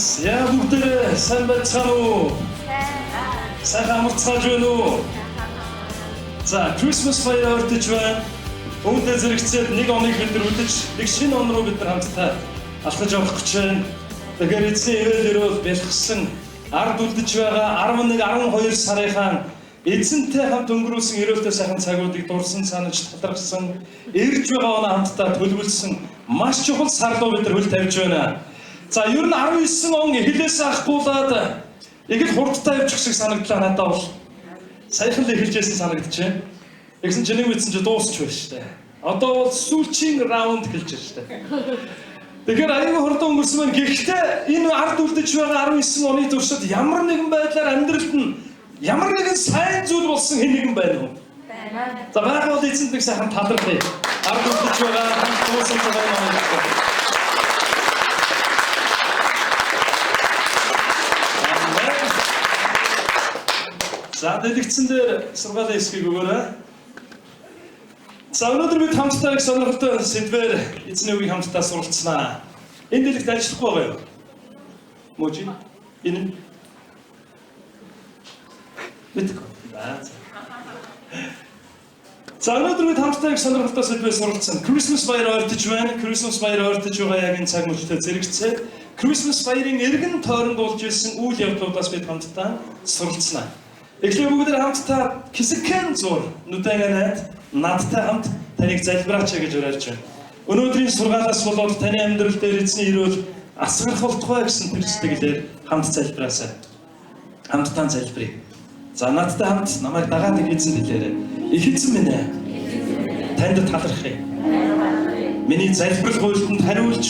Яа, бүгдээрээ сайн байцгаана уу? Сайхан амарцгааж байна уу? За, Christmas баяр ойртож байна. Үүнтэй зэрэгцээд нэг оныг бид нар үдэж, нэг шинэ он руу бид нар хамтдаа алхаж явах гэж байна. Тэгэхээр эзний ивэл өрөөл бэлгсэн ард үлдэж байгаа 11, 12 сарынхаа эзэнтэй хамт өнгөрүүлсэн ерөөлтэй сайхан цагуудыг дурсан санаж талархсан, ирж байгаа оноо хамтдаа төлөвлөсөн маш чухал сар руу бид нар хөл тавьж байна. За, ер нь 19 он эхлээс ахгуулаад их л хурдтай явчих шиг санагдлаа надад бол. Саяхан л эхэлж байсан санагдчихэв. Тэгсэн чинь нэг мэдсэн чинь дуусч байна шүү дээ. Одоо бол сүүлчийн раунд эхэлж байна шүү дээ. Тэгэхээр аюул хурдан өнгөрсөн байна. Гэхдээ энэ ард үлдэж байгаа 19 оны туршид ямар нэгэн байдлаар амьдралд нь ямар нэгэн сайн зүйл болсон хэн нэгэн байна уу? Байна. За, байгаа бол эзэнд нэг сайхан талархъя. Ард үлдэж байгаа хамт дуусаж байгаа юм аа. За, дэлгэцэн дээр сургаалын хэсгийг өгөөрэй. За, өнөөдөр бид хамтдаа их сонирхолтой сэдвээр эзний үгийг хамтдаа суралцсанаа. Энэ дэлгэц ажиллахгүй байгаа юу? Можи? Энэ Мэдгүй. За. За, өнөөдөр бид хамтдаа их сонирхолтой сэдвээр суралцсан. Christmas баяр ойртож байна. Christmas баяр ойртож байгаа яг энэ цаг мөчтэй зэрэгцээ. Christmas баярын эргэн тойронд болж ирсэн үйл явдлуудаас бид хамтдаа суралцсанаа. Эхлээд бүгд хамтдаа хэсэгхэн зур нүдэн анаад надтай хамт таныг залбираач гэж уриалж байна. Өнөөдрийн сургаалаас болоод таны амьдрал дээр эзний өрөөл асгарах болтугай гэсэн тэр сэтгэлээр хамт залбираасай. Хамтдаа залбирая. За, надтай хамт намайг дагаад эзэнд хэлээрэй. Их эзэн минь ээ. Танд талархъя. Миний залбирал гуйлтанд хариулж,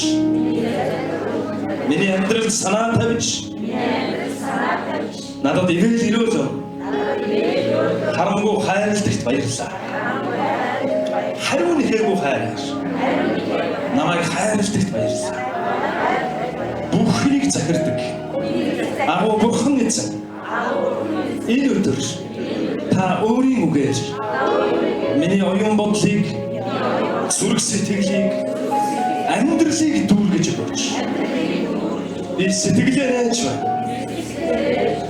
миний амьдралд санаа тавьж, надад ивэл өрөөл харамгүй хайрладагт баярлалаа. Хариу нэхээгүй хайраар намайг хайрладагт баярлалаа. Бүхнийг захирдаг. Агуу бурхан эзэн. Энэ өдөр та өөрийн үгээр миний оюун бодлыг, зүрх сэтгэлийг, амьдралыг дүүргэж өгөөч. Би сэтгэлээ нээж байна.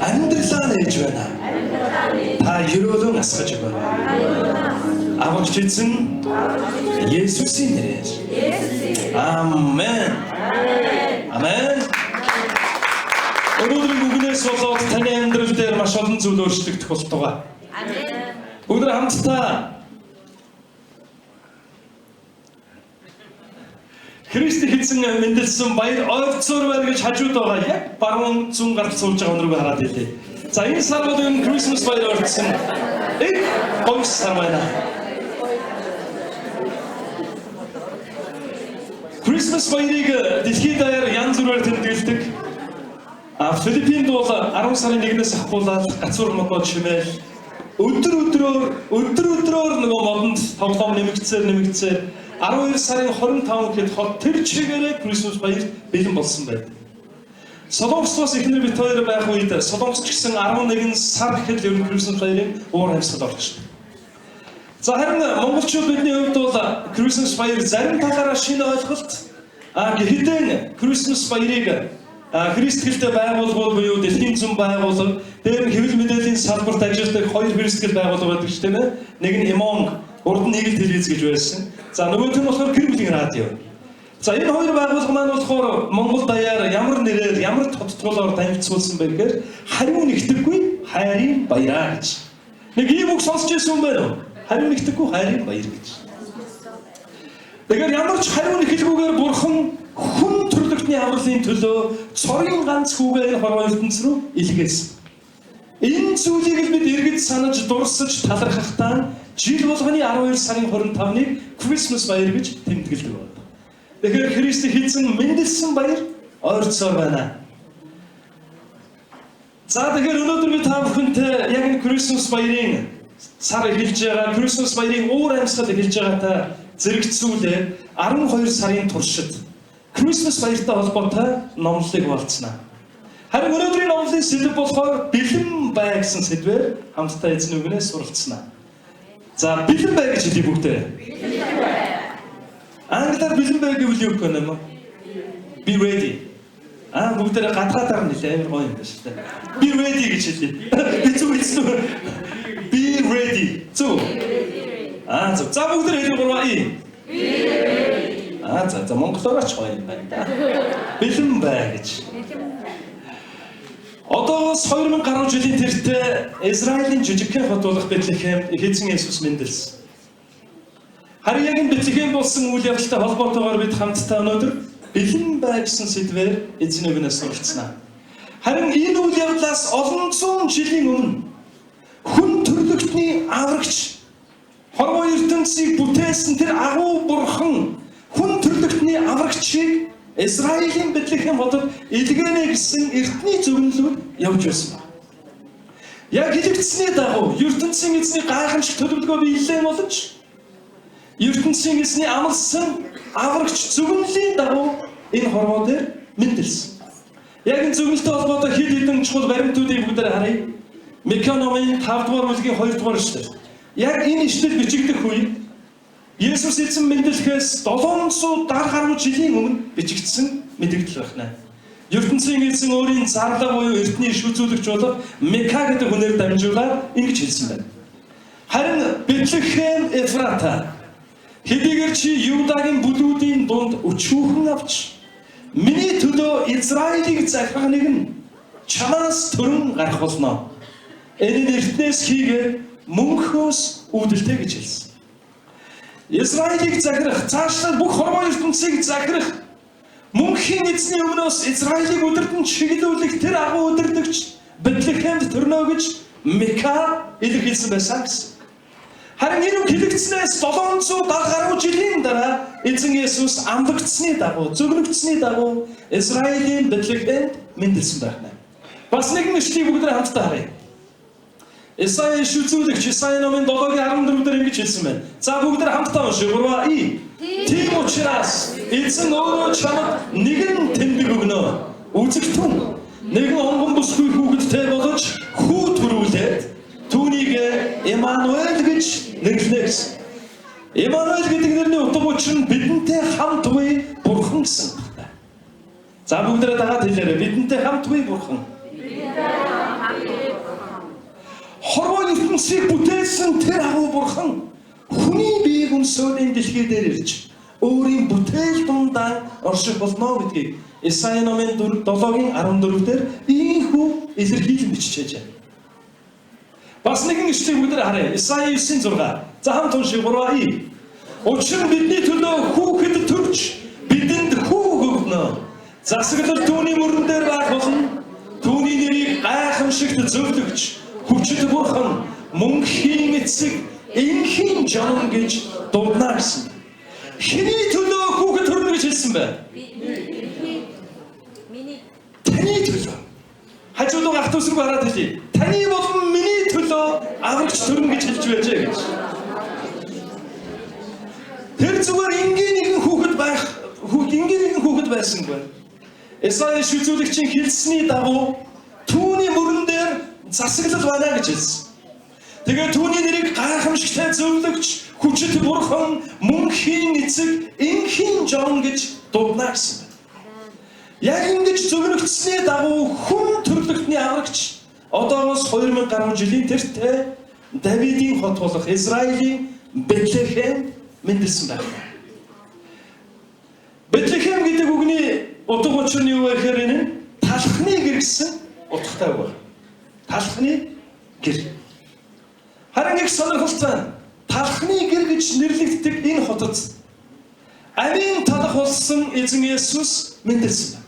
Амьдралаа нээж байна. Та ерөөлөн асгаж өгөөрэй. Аврагч эзэн Есүсийн нэрээр. Амен. Амен. Өнөөдрийн үгнээс болоод таны амьдрал дээр маш олон зүйл өөрчлөгдөх болтугай. Амен. Бүгд хамтдаа Христ эзэн мэндэлсэн баяр ойрцоор байна гэж хажууд байгаа яг баруун зүүн гарт сууж байгаа өнөргөө хараад хэлье. За, энэ сар бол энэ Christmas баяр ойрцсон. Их гоё сар байна. Christmas баярыг дэлхийд даяар янз бүрээр тэмдэглэдэг. А Филиппинд бол 10 сарын 1-ээс ахгуулаад гацуур модоо чимээл өдөр өдрөөр нөгөө модонд тоглоом нэмэгдсээр 12 сарын 25 гэхэд хот тэр чигээрээ Christmas баярт бэлэн болсон байд. Солонгос эхнэр бит хоёр байх үед Солонгос ч гэсэн 11 сар гэхэд ер нь Christmas баярын уур амьсгал орчихдог. За, харин монголчууд бидний хувьд бол Christmas баяр зарим талаараа шинэ ойлголт. А гэхдээ Christmas баярыг Христгэлтэй байгууллагууд буюу дэлхийн зүүн байгууллага, дээр нь хэвлэл мэдээллийн салбарт ажилладаг хоёр Христгэл байгууллага байдаг ч тийм ээ. Нэг нь Эмонг, урд нь Игэл телевиз гэж байсан. За, нөгөөх нь болохоор гэр бүлийн радио. За, энэ хоёр байгууллага маань болохоор Монгол даяар ямар нэрээр, ямар тодтголоор танилцуулсан бэ гэхээр хариу нэгтгэхгүй хайрын баяраа гэж. Нэг ийм үг сонсч ирсэн юм байна уу? Хариу нэгтгэхгүй хайрын баяр гэж. Тэгэхээр ямар ч хариу нэхэлгүйгээр бурхан хүн төрлөختний авралын төлөө цорын ганц хүүгээ энэ хорвоо ертөнц рүү илгээсэн. Энэ зүйлийг л бид эргэж санаж, дурсаж, талархахдаа жил болгоны 12 сарын 25-ныг Christmas баяр гэж тэмдэглэдэг байна. Тэгэхээр Христ эзэн мэндэлсэн баяр ойрцоор байна. За, тэгэхээр өнөөдөр би та бүхэнтэй яг энэ Christmas баярын сар эхэлж байгаа, Christmas баярын уур амьсгал эхэлж байгаатай зэрэгцүүлээ 12 сарын туршид Christmas баяртай холбоотой номлолыг хуваалцсанаа. Харин өнөөдрийн номлолын сэдэв болохоор бэлэн бай гэсэн сэдвээр хамтдаа эзэн үгнээс суралцсанаа. За, бэлэн бай гэж хэлье бүгдээ. Бэлэн бай. Англиар бэлэн бай гэвэл юу гэх юм бэ? Be ready. Бүгдээрээ гадгаадаар нэлээ амар гоё юм байна шүү дээ. Be ready гэж хэлье. Би зүг хэлсэн үү? Be ready. Зүг. Зөв. За бүгдээрээ хэлье 3 и. Be ready. За монголоор ч гоё юм байна да. Бэлэн бай гэж. Одоогоос 2000 гаруй жилийн тэртээ Израилийн жижигхэн хот болох Бэтлехемд эзэн Есүс мэндэлсэн. Харин яг энэ Бэтлехем болсон үйл явдалтай холбоотойгоор бид хамтдаа өнөөдөр бэлэн бай гэсэн сэдвээр эзэн өгнөөс суралцсанаа. Харин энэ үйл явдлаас олон зуун жилийн өмнө хүн төрлөختний аврагч хорвоо ертөнцийг бүтээсэн тэр агуу бурхан хүн төрлөختний аврагчийг Израилийн Бэтлехем хотод илгээнэ гэсэн эртний зөвнөлүүд явж байсан ба. Яг хэлэгдсэний дагуу ертөнцийн эзний гайхамшиг төлөвлөгөө биелэн болж ертөнцийн эзний амласан аврагч зөвнөлийн дагуу энэ хорвоо дээр мэндэлсэн. Яг энэ зөвнөлтөй холбоотой хэд хэдэн чухал баримтуудыг бүгдээр харъя. Мика номын 5 дугаар бүлгийн 2 дугаар эшлэл. Яг энэ эшлэл бичигдэх үед Есүс эзэн мэндэлэхээс 770 гаруй жилийн өмнө бичигдсэн мэдэгдэл байна. Ертөнцийн эзэн өөрийн зарлага буюу эртний иш үзүүлэгч болох Мика гэдэг хүнээр дамжуулаад ингэж хэлсэн байна. Харин Бэтлехем Эфрата хэдийгээр чи Юдагийн бүлүүдийн дунд өчүүхэн авч миний төлөө Израилийг захирах нэг нь чамаас төрөн гарах болно. Энэ нь эртнээс хийгээд мөнхөөс үүдэлтэй гэж хэлсэн. Израилийг захирах, цаашлаад бүх хорвоо ертөнцийг захирах мөнхийн эзний өмнөөс Израилийг удирдан чиглүүлэх тэр агуу удирдагч Бэтлехемд төрнө гэж Мика илэрхийлсэн байсан гэсэн. Харин энэ үг хэлэгдснээс 770 гаруй жилийн дараа эзэн Есүс амлагдсны дагуу, зөвлөгдсөний дагуу Израилийн Бэтлехемд мэндэлсэн байх нь. Бас нэгэн ишлэгийг бүгд хамтдаа харъя. Исая иш үзүүлэгч Исая номын 7-гийн 14 дээр ингэж хэлсэн байна. За бүгд хамтдаа уншъя. 3 и. Тийм учраас эзэн өөрөө чамд нэгэн тэмдэг өгнө. Үзэгтэн нэгэн онгон бүсгүй хүүхэдтэй болж хүү төрүүлээд түүнийг Эммануэль гэж нэрлэнэ гэсэн. Эммануэль гэдэг нэрний утга учир нь бидэнтэй хамт буй бурхан гэсэн. За бүгдээрээ дагаад хэлээрэй. Бидэнтэй хамт буй бурхан. Хорвоо ертөнцийг бүтээсэн тэр агуу бурхан хүний биеийг өмсөөд энэ дэлхий дээр ирж өөрийн бүтээл дундаа орших болно гэдгийг Исая номын 7-гийн 14 дээр ийхүү илэрхийлэн биччихэж байна. Бас нэгэн ишлэгийг бүгд харъя. Исая 9:6. За хамт уншъя 3 и. Учир нь бидний төлөө хүүхэд төрж бидэнд хүү өгнө. Засаглал түүний мөрөн дээр байх болно. Түүний нэрийг гайхамшигт зөвлөгч, хүчит бурхан, мөнхийн эцэг, энхийн жонон гэж дуудана гэсэн. Хэний төлөө хүүхэд төрнө гэж хэлсэн бэ? Миний. Таны төлөө. Хажуулга ах дүүс рүү хараад хэлье. Таны болон миний төлөө аврагч төрнө гэж хэлж байжээ гэж. Тэр зүгээр энгийн нэгэн хүүхэд байх, энгийн нэгэн хүүхэд байсангүй. Исая иш үзүүлэгчийн хэлсний дагуу түүний мөрөн дээр засаглал байна гэж хэлсэн. Тэгээ түүний нэрийг гайхамшигтай зөвлөгч, хүчит бурхан, мөнхийн эцэг, энхийн жон гэж дуудана гэсэн. Яг ингэж зөвлөгдсөний дагуу хүн төрлөختний аврагч одоогоос 2000 гаруй жилийн тэртээ Давидын хот болох Израилийн Бэтлехем мэндэлсэн байна. Бэтлехем гэдэг үгний утга учир нь юу вэ гэхээр энэ нь талхны гэр гэсэн утгатай үг байна. Талхны гэр. Харин их сонирхолтой талхны гэр гэж нэрлэгддэг энэ хотод амийн талах болсон эзэн Есүс мэндэлсэн байна.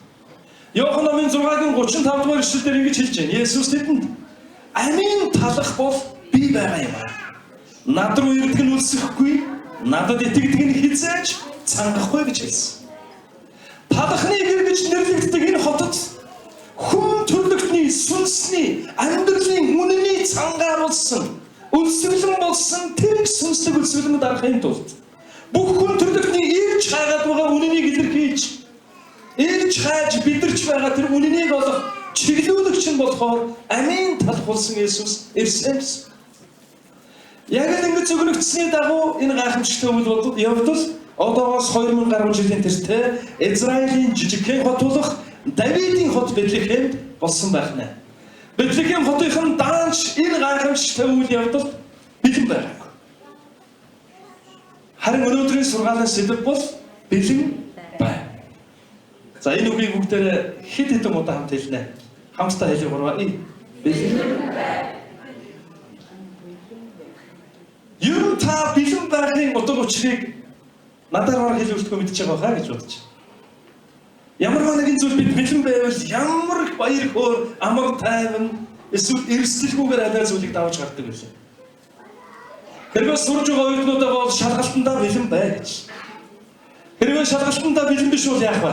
Иохан номын 6-гийн 35 дугаар эшлэлдэр ингэж хэлж байна. Есүс тэдэнд амийн талах бол би байгаа юм аа. Над руу ирдэг нь өлсөхгүй, надад итгэдэг нь хизээж цангахгүй гэж хэлсэн. Талхны гэр гэж нэрлэгддэг энэ хотод хүн төрлөختний сүнсний амьдралын үнэний цангаар болсон, өлсгөлэн болсон тэр сүнслэг өлсгөлөнд дарахын тулд бүх хүн төрлөختний ирж хайгаад байгаа үнэнийг илэрхийлж, ирж хайж бидэрч байгаа тэр үнэнийг олох чиглүүлэгч нь болохоор амийн талх болсон Есүс ирсэн гэсэн. Яг л ингэж зөвлөгдсөний дагуу энэ гайхамшигтай үйл явдал одоогоос 2000 гаруй жилийн тэртээ Израилийн жижигхэн хот болох Давидын хот Бэтлехемд болсон байх нэ. Бэтлехэм хотынхан даанч энэ гайхамшигтай үйл явдалд бэлэн байгаагүй. Харин өнөөдрийн сургаалын сэдэв бол бэлэн бай. За энэ үгийг бүгдээрээ хэд хэдэн удаа хамт хэлнэ. Хамтдаа хэлье гурваа. Бэлэн бай. Ер нь та бэлэн байхын утга учирыг надаар бараг хэлүүлэхгүй мэдчихэж байгаа хаа гэж бодож. Ямар нэгэн зүйл бид бэлэн байвал ямар их баяр хөөр, амар тайван эсвэл эрсдэлгүйгээр алиа зүйлийг давж гардаг байлаа. Хэрвээ сурж байгаа оюутнуудаа бол шалгалтандаа бэлэн бай гэж. Хэрвээ шалгалтандаа бэлэн биш бол яах вэ?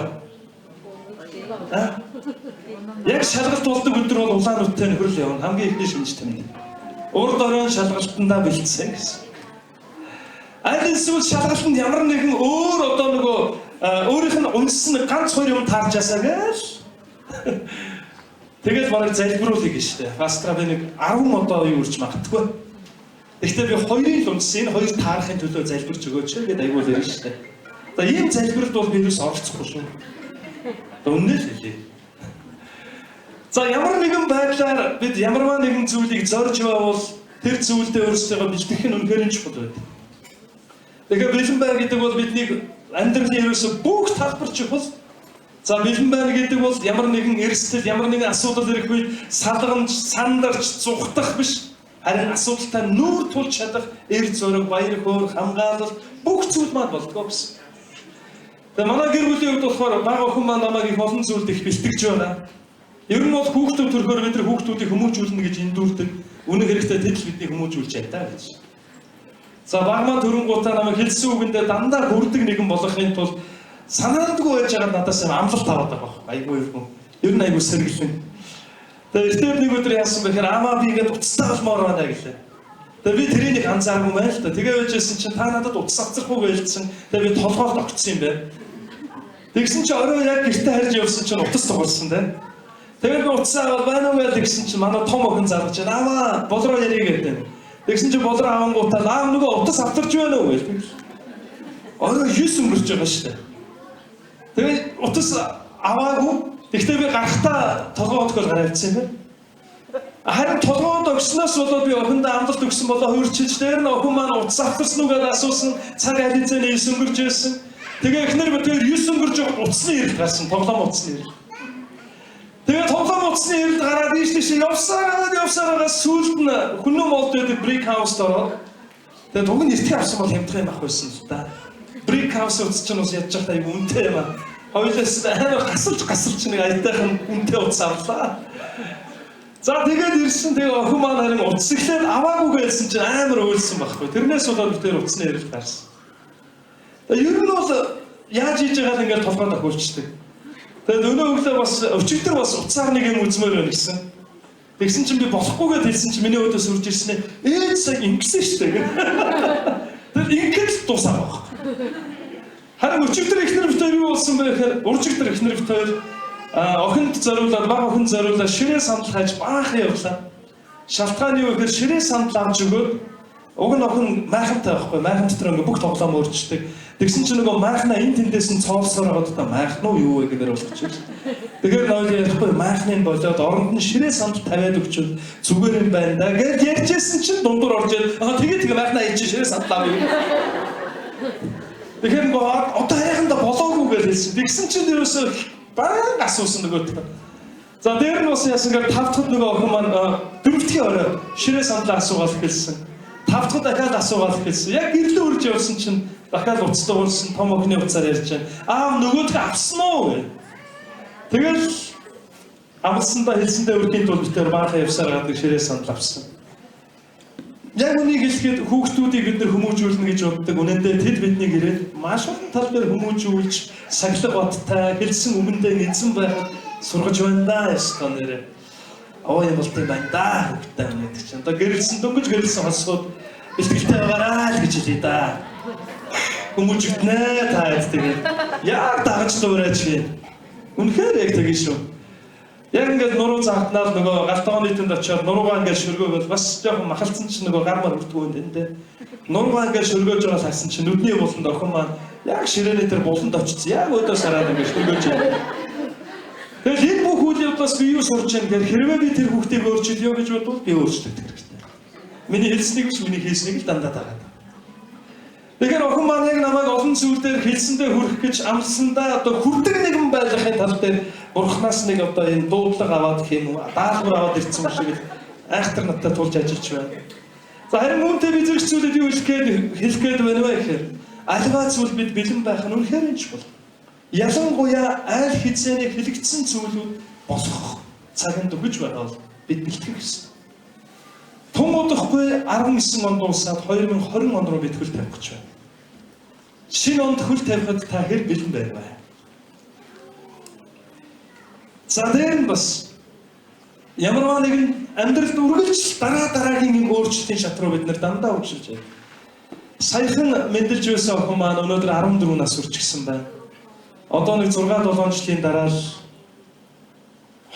Яг шалгалт болдог өдөр бол улаан нүттэй нөхрөл явна. Хамгийн ихний шинж тэмдэг. Урд оройн шалгалтандаа бэлдсэн гэсэн. Аль эсвэл шалгалтанд ямар нэгэн өөр одоо нөгөө өөрийнх нь унссан ганц хоёр юм таарч ясаа гээл. Тэгэл бараг залбируулъя гэж штэ. Пастора би нэг 10 одоо юу үрж магадгүй. Гэхдээ би хоёрыг л унссан. Энэ хоёр таарахын төлөө залбирч өгөөч гэдээ айгуул ярина штэ. За ийм залбиралд бол би юус оролцохгүй шүү. За үнэн л хэлье. За ямар нэгэн байдлаар бид ямарваа нэгэн зүйлийг зорж явбал тэр зүйлдээ өөрсдийгөө бэлтгэх нь үнэхээр чухал байдаг. Тэгэхээр бэлэн бай гэдэг бол бидний амьдралын ерөөсөө бүх талбар чухал. За бэлэн байна гэдэг бол ямар нэгэн эрсдэл, ямар нэгэн асуудал ирэх үед салгамж, сандарч, зүхтах биш. Харин асуудалтай нүүр тулж чадах эр зураг, баяр хөөр, хамгаалал бүх зүйл маань болдгоо гэсэн. Тэгээ манай гэр бүлийн хувьд болохоор бага охин маань намайг их олон зүйлд их бэлтгэж байна. Ер нь бол хүүхдүүд төрөхөөр бид нар хүүхдүүдийг хүмүүжүүлнэ гэж эндүүрдэг. Үнэн хэрэгтээ тэд л биднийг хүмүүжүүлж яа гэж. За баг маань төрөнгуудаа намайг хэлсэн үгэндээ дандаа хүрдэг нэгэн болгохын тулд санаандгүй байж байгаа надаас юм амлалт аваад байгаа байхгүй. Айгүй юм. Ер нь айгүй сэргэлэн. Тэгээ эртээр нэг өдөр яасан бэ гэхээр амаа би ингээд уцтай болмоор байна гэлээ. Тэгээ би тэрийг нэг анзааргүй байна л да. Тэгээ байжсэн чинь та надад утас авцрахгүй гэлсэн. Тэгээ би толгоолд огцсон юм байна. Тэгсэн чинь орой яг гэртээ харж явсан чинь утас дуурсан те. Тэгээд би утсаа аваад байна уу гэж тэгсэн чинь манай том охин залгаж байна. Аваа болроо ярий гэдэг. Тэгсэн чинь болроо авангуудаа аав нөгөө утас автарч байна уу гэж. Орой 9 өнгөрч байгаа шүү дээ. Тэгээд утас аваагүй. Тэгтээ би гарахтаа толгой отгол гараа авчихсан юм байна. Харин толгойд өгснөөс болоод би охиндоо амлалт өгсөн болоо хуурчиж дээр нь охин маань утас автарсан уу гэдээ асуусан. Цаг аль хэзээ 9 өнгөрч байсан. Тэгээ эхнэр би тэр 9 өнгөрч утасны эрэлт гарсан. Тоглоом утасны эрэлт. Тэгээ тоглоом утасны эрэлт гараад ийш тийш явсараа сүүлд нь хүннүм молд байдаг брик хауст ороод тэгээ туг нь эртхэн авсан бол хямдхан юм ах байсан л да. Брик хаус утас чинь бас ядж байхдаа айгу үнэтэй юм аа. Хоёулаас амар гасалж нэг аятайхан үнэтэй утас авлаа. За тэгээд ирсэн тэгээ охин маань харин утас эхлээд аваагүй гэлсэн чинь амар уйлсан байхгүй. Тэрнээс болоод би тэр утасны эрэлт гарсан. Тэгээ ер нь бол яаж хийж байгааг ингээд толгойд охиулчдаг. Тэгээд өнөө өглөө бас өчигдөр бас утсаар нэг юм үзмээр байна гэсэн. Тэгсэн чинь би болохгүйгээд хэлсэн чинь миний өөдөөс үрж ирсэн ээ. Ээж сая ингэсэн шүү дээ. Тэгээд ингэж дуусаа байхгүй. Харин өчигдөр эхнэр бит хоёр юу болсон бэ гэхээр уржигдөр эхнэр бит хоёр охинд зориулаад бага охинд зориулаад ширээ сандал хайж баахан явлаа. Шалтгаан юу гэхээр ширээ сандал авч өгөөд уг нь охин майхантай байхгүй. Майхан дотор ингээ бүх тоглоом өөрчдөг. Тэгсэн чинь нөгөө майхнаа энэ тэндээс нь цоолсоор байгаад та майхан уу юу вэ гэдгээр болгочих. Тэгэхээр нойл ярихгүй майхныг болоод оронд нь ширээ сандал тавиад өгчвөл зүгээр юм байна да гэж ярьжсэн чинь дундуур орж ирээд аа тэгээ майхнаа ий чи ширээ сандал авъя. Тэгэхээр нөгөө одоо хайхандаа болоогүй гэж хэлсэн. Тэгсэн чинь ерөөсөө баян асуусан нөгөөт. За дээр нь бас яасан гэхээр тав дахь нөгөө охин маань дөрөвдүгээр орой ширээ сандлаа асуугаал хэлсэн. Тав дахь дахиад асуугаал хэлсэн. Яг гэрлээ үрж явсан чинь дахиад уцтай уурсан том охины уцаар ярьж байна. Аав нөгөөдгөө авсан уу гэ. Тэгэл амлсандаа хэлсэндээ өрхийн тулд битээр баахан явсаар гадаг ширээ сандал авсан. Яг үнийг хэлэхэд хүүхдүүдийг бид нэр хүмүүжүүлнэ гэж боддог. Үнэн дээр тэд биднийг ирээд маш олон тал дээр хүмүүжүүлж, сахилга баттай, хэлсэн үгэндээ эзэн байхад сургаж байна да ёстой нэрээ. Оо юм бол тийм байна да хүүхдтэй гэдэг чинь. Одоо гэрэлсэн дөнгөж гэрэлсэн хосгууд бэлтгэлтэй байгаараа л гэж хэлье да. Хүмүүжигднэ та хэд тэгээд яг дагаж дуурайж хий. Үнэхээр яг тэгэн шүү. Яг ингээд нуруу заатнаар нөгөө галтгооны тэнд очиод нуруугаа ингээд шөргөөгөл бас жоохон махалцсан чинь нөгөө гар мар хүртгүү энэ тэ. Нуруугаа ингээд шөргөөж байгаа л хасан чинь нүдний буланд охин маань яг ширээний тэр буланд очсон. Яг өөдөө сараад ингээд шөргөөж байгаа. явдлаас би юу сурч байна гэхээр хэрвээ би тэр хүүхдийг өөрчилъё гэж бодвол би өөрчлөгдөх хэрэгтэй. Миний хэлснийг биш, миний хийснийг л дандаа дагаад. Тэгэхээр охин маань яг намайг олон зүйл дээр хэлсэндээ хүрэх гэж амлсандаа одоо хүрдэг нэгэн байлгахын тал дээр Бурханаас нэг одоо энэ дуудлага аваад гэх юм уу, даалгавар аваад ирсэн юм шиг л айхтар надтай тулж ажиллаж байна. За харин үүнтэй би зэрэгцүүлээд юу хэлэх гээд байна вэ гэхээр аливаа зүйл бид бэлэн байх нь үнэхээр чухал. Ялангуяа аль хэзээний хэлэгдсэн зүйлүүд болох цагт өгөж байгаа бол бид бэлтгэх ёстой. Тун удахгүй 19 онд дуусаад 2020 он руу бид хөл тавих гэж байна. Шинэ онд хөл тавихад та хэр бэлэн байв вэ? За дээр нь бас ямарваа нэгэн амьдралд үргэлж дараа дараагийн юм өөрчлөлтийн шат руу бид нэр дандаа хөгшилж байна. Саяхан мэндэлж байсан охин маань өнөөдөр 14 нас хүрчихсэн байна. Одоо нэг 6 7 жилийн дараа л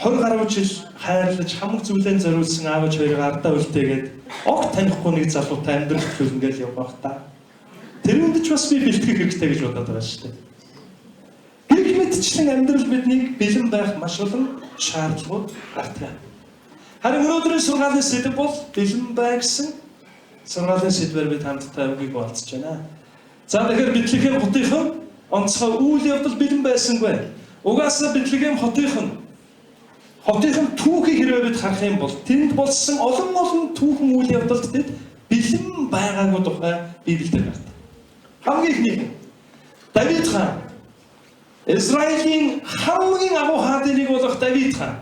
20 гаруй жил хайрлаж хамаг зүйлээ зориулсан аав ээж хоёрыг ардаа үлдээгээд огт танихгүй нэг залуутай амьдрал хөлнгээл явах та. Тэр үнд ч бас би бэлтгэх хэрэгтэй гэж бодоод байгаа шүү дээ. Гэх мэтчлэн амьдрал биднийг бэлэн байх маш олон шаардлагууд гардаг. Харин өнөөдрийн сургаалын сэдэв бол бэлэн бай гэсэн сургаалын сэдвээр бид хамтдаа үгийг болцож байна. За тэгэхээр Бэтлехэм хотынхон онцгой үйл явдал бэлэн байсангүй. Угаасаа Бэтлехэм хотынхон түүхийг хэрвээ бид харах юм бол тэнд болсон олон олон түүхэн үйл явдалд тэд бэлэн байгаагүй тухай Библиэлд гардаг. Хамгийн эхнийх нь Давид хаан. Израилийн хамгийн агуу хааны нэг болох Давид хаан.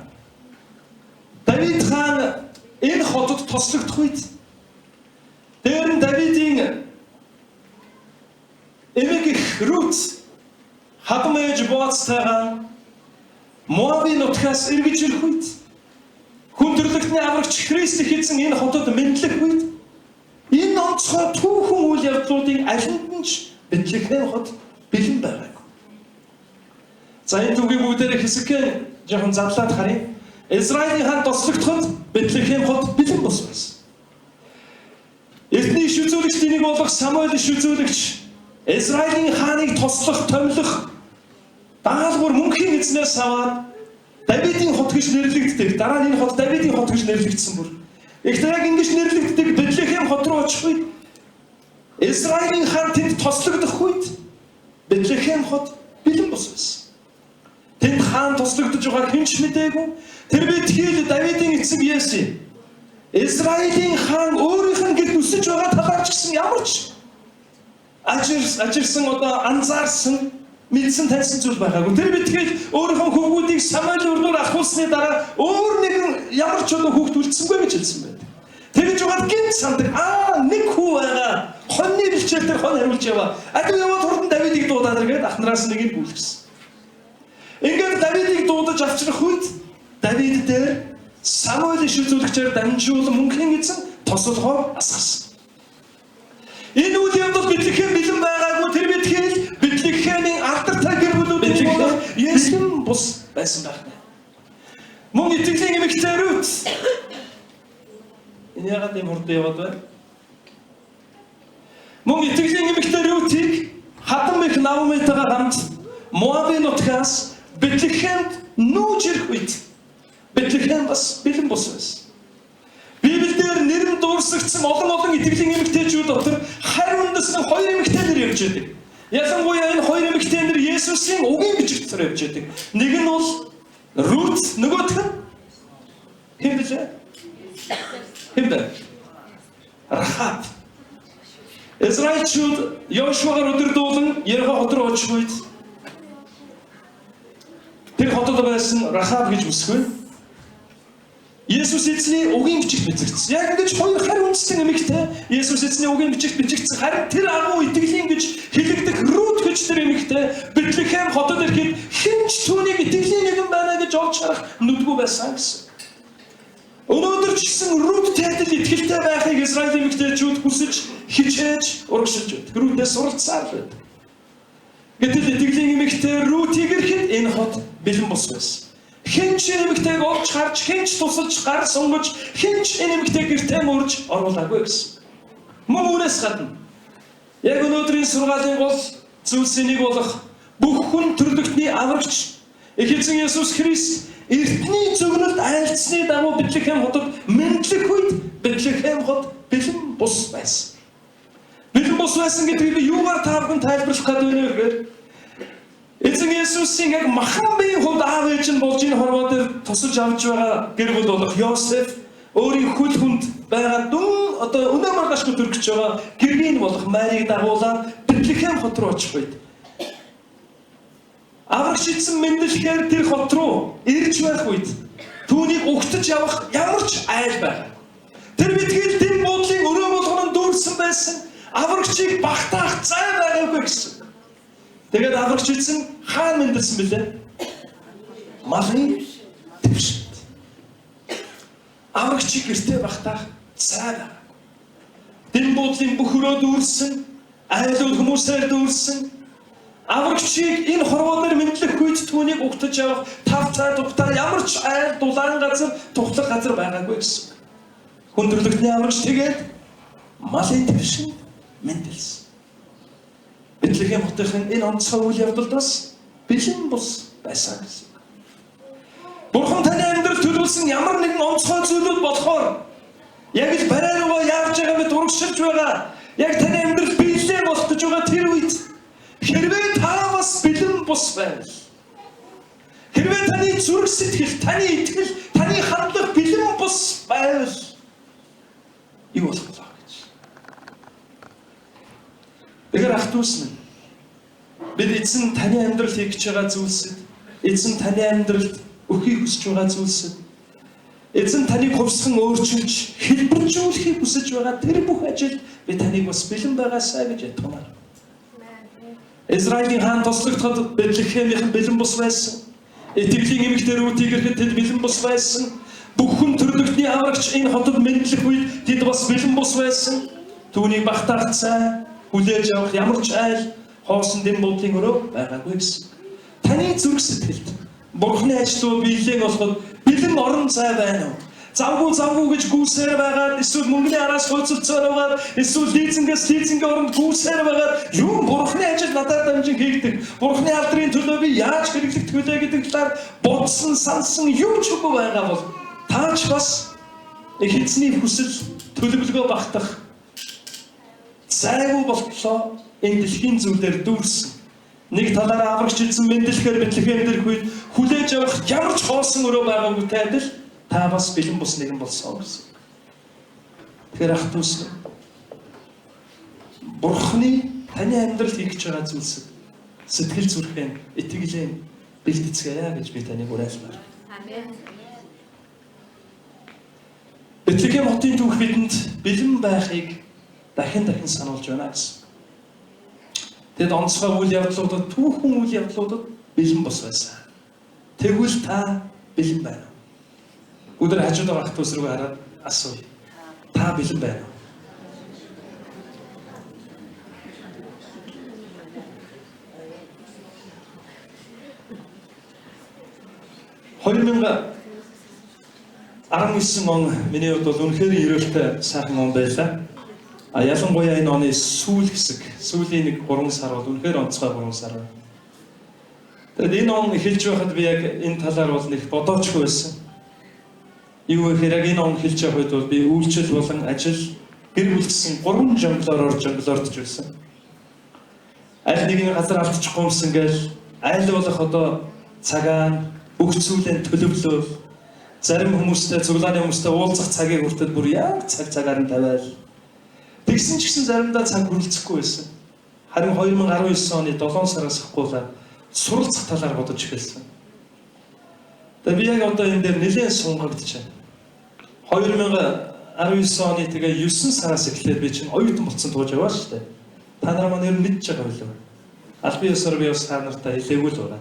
Давид хаан энэ хотод тослогдох үед дээр нь Давидын эмэг их Рут хадам ээж Боацтайгаа Моабын нутгаас эргэж ирэх үед хүн төрлөختний аврагч Христ их эзэн энэ хотод мэдлэх үед энэ онцгой түүхэн үйл явдлуудын алинд нь ч Бэтлехэм хот бэлэн байгаагүй. За энэ түүхийг бүгдээрээ хэсэгхэн жоохон задлаад харъя. Израилийн хаан тослогдоход Бэтлехэм хот бэлэн бус байсан. Эртний иш үзүүлэгчдийн нэг болох Самуэль иш үзүүлэгч Израилийн хааныг тослох, томилох даалгавар мөнхийн эзнээс аваад Давидын хот гэж нэрлэгддэг. Дараа нь энэ хот Давидын хот гэж нэрлэгдсэн бүр. Гэхдээ яг ингэж нэрлэгддэг Бэтлехэм хот руу очих үед Израилийн хаан тэнд тослогдох үед Бэтлехэм хот бэлэн бус байсан. Тэнд хаан тослогдож байгааг хэн ч мдээгүй. Тэр битгийл Давидын эцэг Есси Израилийн хаан өөрийнх нь гэрт өсөж байгаа талаар ч гэсэн ямар ч ажирсан одоо анзаарсан мэдсэн таньсан зүйл байгаагүй. Тэр битгийл өөрийнхөө хөвгүүдийг Самуэль өрнөөр ахуулсны дараа өөр нэгэн ямар ч одоо хүүхд үлдсэнгүй гэж хэлсэн байдаг. Тэгж байгаад гинт сандаг. Нэг хүү байгаа. Хоньны бэлчээр тэр хон хариулж яваа. Адив яваад хурдан Давидыг дуудаад иргээд ах нараас нэгийг гүйлгэсэн. Ингээд Давидыг дуудаж авчрах үед Давид дээр Самуэль иш үзүүлэгчээр дамжуулан мөнхийн эзэн тосолгоор асгасан. Энэ үйл явдал Бэтлехэм бэлэн байгаагүй. Тэр битгийл Бэтлехемийн алдартай гэр бүлүүдийн болох Есүс бус байсан байх нэ. Мөн итгэлийн эмэгтэй Рут. Энэ яагаад ийм хурдан яваад байна? Мөн итгэлийн эмэгтэй Рутийг хадам их Наомитайгаа хамт Моабын нутгаас Бэтлехемд нүүж ирэх үед Бэтлехэм бас бэлэн бус байсан. Библиэлд нэр нь дуурсагдсан олон олон итгэлийн эмэгтэйчүүд дотор харь үндэстэн хоёр эмэгтэй нар явж байдаг. Ялангуяа энэ хоёр эмэгтэй нар Есүсийн үгийн бичиг дотор явж байдаг. Нэг нь бол Рут, нөгөөх нь хэн билээ? Хэн бэ? Рахаб. Израильчууд Йошуагаар өдөрдүүлэн Ерихо хот руу очих үед тэр хотод байсан Рахаб гэж бүсгүй Есүс эзний үгийн бичигт бичигдсэн. Яг ингэж хоёр харь үндэстэн эмэгтэй Есүс эзний үгийн бичигт бичигдсэн. Харин тэр агуу итгэлийн гэж хэлэгдэх Рут гэж тэр эмэгтэй Бэтлехэм хотод ирэхэд хэн ч түүнийг итгэлийн нэгэн байна гэж олж харах нүдгүй байсан гэсэн. Өнөөдөр ч гэсэн Руттэй адил итгэлтэй байхыг Израилийн эмэгтэйчүүд хүсэж, хичээж, урагшилж байдаг. Рутээс суралцсаар байдаг. Гэтэл итгэлийн эмэгтэй Рутийг ирэхэд энэ хот бэлэн бус байсан. Хэн ч эмэгтэйг олж харж, хэн ч тусалж, гар сунгаж, хэн ч энэ эмэгтэйг гэртээ мөрж оруулаагүй гэсэн. Мөн үүнээс гадна яг өнөөдрийн сургаалын гол зүйлсийн нэг болох бүх хүн төрлөختний аврагч их эзэн Есүс Христ Эртний зөгнөлд айлцсны дагуу Бэтлехэм хотод мэндлэх үед Бэтлехэм хот бэлэн бус байсан. Бэлэн бус байсан гэдгийг би юугаар та бүхэн тайлбарлах гэдэг вэ гэхээр Эзэн Есүсийн яг махан биеийн хувьд аав ээж нь болж энэ хорвоо дээр тусалж авч байгаа гэр бүл болох Йосеф өөрийн хөл хүнд байгаа дүн одоо өнөө маргаашгүй төрөх гэж байгаа гэргийн болох Марийг дагуулад Бэтлехэм хот руу очих үед аврагч эзэн мэндлэхээр тэр хот руу ирж байх үед түүнийг угтаж явах ямар ч айл байв. Тэр битгийл дэм буудлын өрөө болгоно нь дүүрсэн байсан. Аврагчийг багтаах зай байгаагүй гэсэн. Тэгээд аврагч эзэн хаана мэндэлсэн бэлээ? Малын твшинд. Аврагчийг гэртээ багтаах зай байгаагүй. Дэм буудлын бүх өрөө дүүрсэн, айлууд хүмүүсээр дүүрсэн. Аврагчийг энэ хорвоо дээр мэндлэх үед түүнийг угтаж явах тав цай тухтаа ямар ч айл дулаан газар тухлах газар байгаагүй гэсэн. Хүн төрлөختний аврагч тэгээд малын твшинд мэндэлсэн. Бэтлехэм хотын энэ онцгой үйл явдалд бас бэлэн бус байсан гэсэн. Бурхан таны амьдрал төлөвлөсөн ямар нэгэн онцгой зүйлүүд болохоор яг л барай руугаа яарч байгаа мэт урагшилж байгаа. Яг таны амьдрал биелээ болох гэж байгаа тэр үед хэрвээ та бас бэлэн бус байвал, хэрвээ таны зүрх сэтгэл, таны итгэл, таны хандлага бэлэн бус байвал юу болох вэ гэж. Тэгэхээр ах дүүс минь, бид эзэн таны амьдрал хийх гэж байгаа зүйлсэд, эзэн таны амьдралд өгөхийг хүсэж байгаа зүйлсэд, эзэн таныг хувьсган өөрчилж, хэлбэржүүлэхийг хүсэж байгаа тэр бүх ажилд би таныг бас бэлэн байгаасай гэж ятгамаар. Израилийн хаан туслагдахад Бэтлехемийнхэн бэлэн бус байсан. Итгэлийн эмэгтэй Рутийг ирэхэд тэд бэлэн бус байсан. Бүх хүн төрлөختний аврагч энэ хотод мэндлэх үед тэд бас бэлэн бус байсан. Түүнийг багтаах цай, хүлээж авах ямар ч айл хоосон дэм буудлын өрөө байгаагүй гэсэн. Таны зүрх сэтгэлд Бурхны ажлууд биелэн болоход бэлэн орон зай байна уу? Завгүй завгүй гэж гүйсээр байгаад, эсвэл мөнгөний араас хөөцөлцөөр байгаад, эсвэл лизингээс лизингийн оронд гүйсээр байгаад, юм Бурхны ажил надад дамжин хийгдэх, Бурхны алдрын төлөө би яаж хэрэглэгдэх вүлээ гэдэг талаар бодсон, сансан юм ч үгүй байгаа бол та ч бас эзний хүсэл төлөвлөгөө багтах зайгүй болтлоо энэ дэлхийн зүйлээр дүүрсэн. Нэг талаараа аврагч эзэн мэндлэхээр Бэтлехэм дэрх үед хүлээж авах ямар ч хоосон өрөө байгаагүй адил та бас бэлэн бус нэгэн болсон гэсэн. Тэгэхээр ах дүүс минь, Бурхны таны амьдрал хийх гэж байгаа зүйлсэд сэтгэл зүрхэн, итгэлээ бэлтгэцгээе гэж би таныг уриалмаар. Амен. Бэтлехэм хотын түүх бидэнд бэлэн байхыг дахин дахин сануулж байна гэсэн. Тэд онцгой үйл явдлуудад, түүхэн үйл явдлуудад бэлэн бус байсан. Тэгвэл та бэлэн байна уу? Өдөр хажууд байгаа ах дүүс рүү хараад асууя. Та бэлэн байна уу? 2019 он миний хувьд бол үнэхээр ерөөлтэй сайхан он байлаа. А ялангуяа энэ оны сүүл хэсэг, сүүлийн нэг 3 сар бол үнэхээр онцгой 3 сар байна. Тэгэд энэ он эхэлж байхад би яг энэ талаар бол нэг бодоочгүй байсан. Юу гэхээр яг энэ он эхэлж явах үед бол би үйлчлэл болон ажил, гэр бүл гэсэн 3 жонглоор жонглоордож байсан. Аль нэгний газар алдчихгүй юмсан гээл аль болох одоо цагаан бүх зүйлээ төлөвлөөл, зарим хүмүүстэй цуглааны хүмүүстэй уулзах цагийг хүртэл бүр яг цаг цагаар нь тавиал. Тэгсэн ч гэсэн заримдаа цаг хүрэлцэхгүй байсан. Харин 2019 оны 7 сараас ахгуулаад суралцах талаар бодож эхэлсэн. Тэгээ би яг одоо энэ дээр нэлээд сунгагдчихав. 2019 оны тэгээ 9 сараас эхлээд би чинь оюутан болсон тууж яваа шүү дээ. Та нар маань ер нь мэдж байгаа билүү? Аль бие ёсоор би бас та нартай хэлээгүй л байгаа.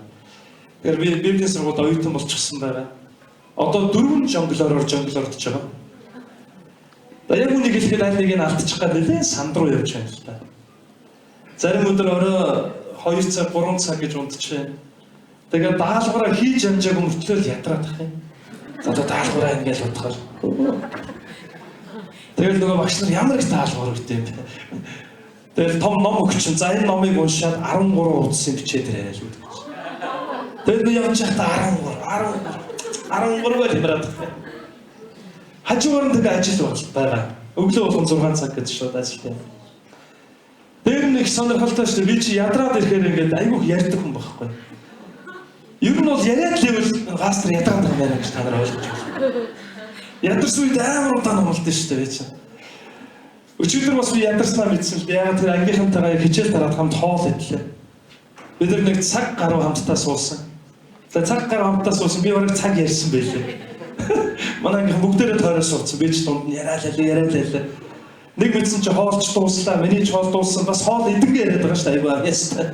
Тэгэхээр би Библийн сургуульд оюутан болчихсон байгаа. Одоо 4 жонглоороор жонглоордож байгаа. За яг үнийг хэлэхэд аль нэг нь алдчих гад нэлээд сандруу явж байна л та. Зарим өдөр орой 2 цаг 3 цаг гэж унтчихээн. Тэгээд даалгавраа хийж амжаагүй мөртлөө л ятраад ах юм. За одоо даалгавраа ингээл бодохоор. Тэгэл нөгөө багш нар ямар их даалгавар өгд юм бэ? Тэгэл том ном өгчин. За энэ номыг уншаад 13 хуудсын бичээд ирээ л гэдэг. Тэгэл би явж байхдаа 13 13. 13-аар хямраад байна. Хажуугаар нь тэгээ ажил байгаа. Өглөө болгон 6 цаг гэж шууд ажилтай. Тэр нэг сонирхолтой шүү дээ. Би чи ядраад ирэхээр ингээд айгүйх ярьдаг хүн байхгүй. Ер нь бол яриад л ивэл гастр ядраад байгаа юм байна гэж та нар ойлгож байна. Ядарсан үед амар удаан умалдсан шүү дээ би чи. Өчигдөр бас би ядарснаа мэдсэн л дээ. Яагаад тэр ангийнхантайгаа хичээл тараад хамт хоол идлээ. Бид нар нэг цаг гаруй хамтдаа суусан. За цаг гаруй хамтдаа суусан. Би бараг цаг ярьсан байлээ. Манай ангийнхан бүгдээрээ тойроо суудсан. Би ч дунд нь яриад лээ, яриад лээ. Нэг мэдсэн чи хоолч дууслаа, миний ч хоол дууссан. Бас хоол идэнгээ яриад байгаа шүү дээ. Айгуу яста.